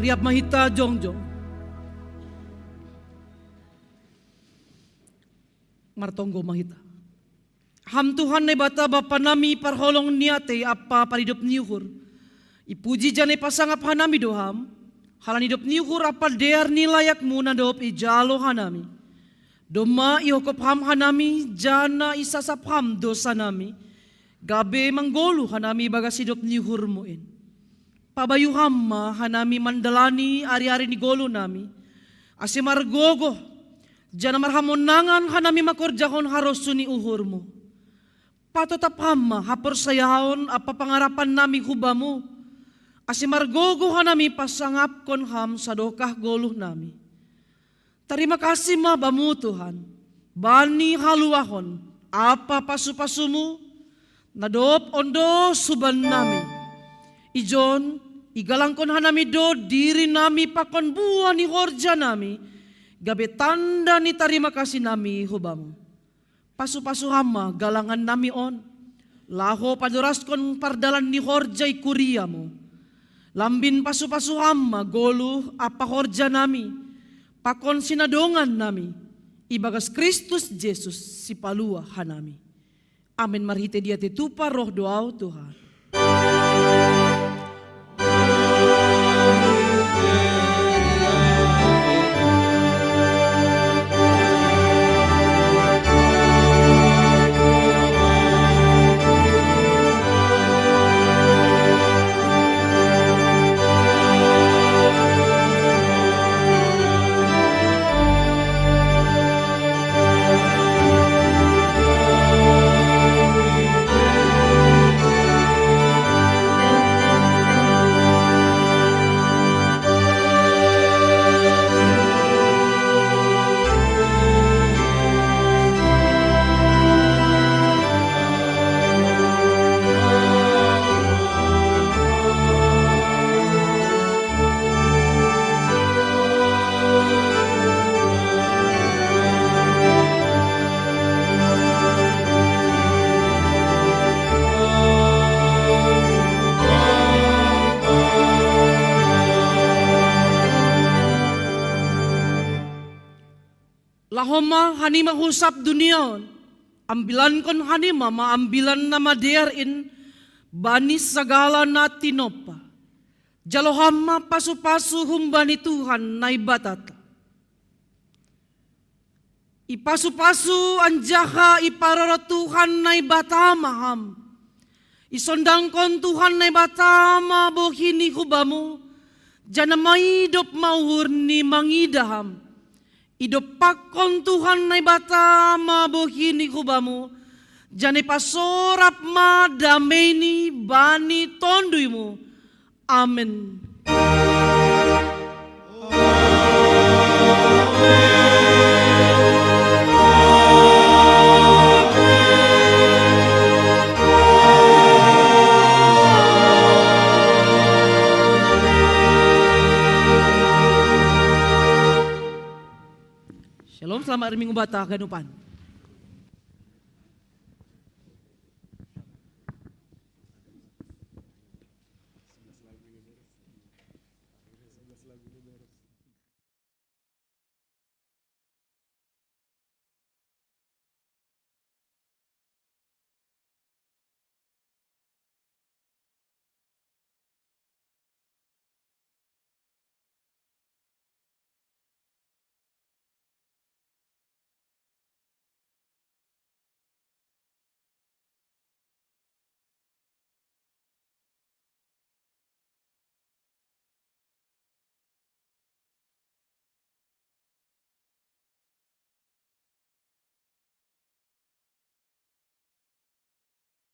Iap mahita jongjong. Martonggo mahita. Ham Tuhan Naibata Bapa nami parholong ni atei ampa paridop ni uhur. Ipuji jana ipasangap hanami do Ham. Halani idop ni uhur ampa dear ni layakmu na dob ijalo hanami. Domma ihophop Ham hanami jana isasap Ham dosa nami. Gabe manggoluh hanami bagas idop ni uhurmu in. Pabayu Ham ma hanami mandalani ari-ari ni goluh nami. Ase margogoh, jana marhamonangan hanami mangkorjahon harosuh ni uhurmu. Patotap Ham ma haporsayaon ampa pangarapan nami hu Bamu. Ase margogoh hanami pasangapkon Ham sadokah goluh nami. Tarima kasih ma Bamu Tuhan, bani haluahon ampa pasu-pasumu, na dob ondos huban nami. Ijon, igalangkon hanami do diri nami pakon buah ni horja nami, gabe tanda ni tarima kasih nami hu Bamu. Pasu-pasu Ham ma galangan nami on, laho padoraskon pardalan ni horja i kuriamu. Lambin pasu-pasu Ham ma goluh ampa horja nami, pakon sinadongan nami, ibagas Kristus Jesus Sipalua hanami. Amen. Marhite dia tetupa roh do Ahu Tuhan. Laho ma hanima hu sab dunia on, ambilankon hanima ma Ambilan Namadear in bani sagala na tinompa. Jalo Ham ma pasu-pasu humbani Tuhan Naibatanta. Ipasu-pasu anjaha iparoro Tuhan Naibata ma Ham. Isondangkon Tuhan Naibata ma bohini hu Bamu, jana maidop ma uhurni mangidah Ham. Idompakkon Tuhan Naibata ma bohini hu Bamu, jana ipasorap ma dameini bani tonduymu. Amen. Shalom, selamat hari Minggu Bata, ganupan.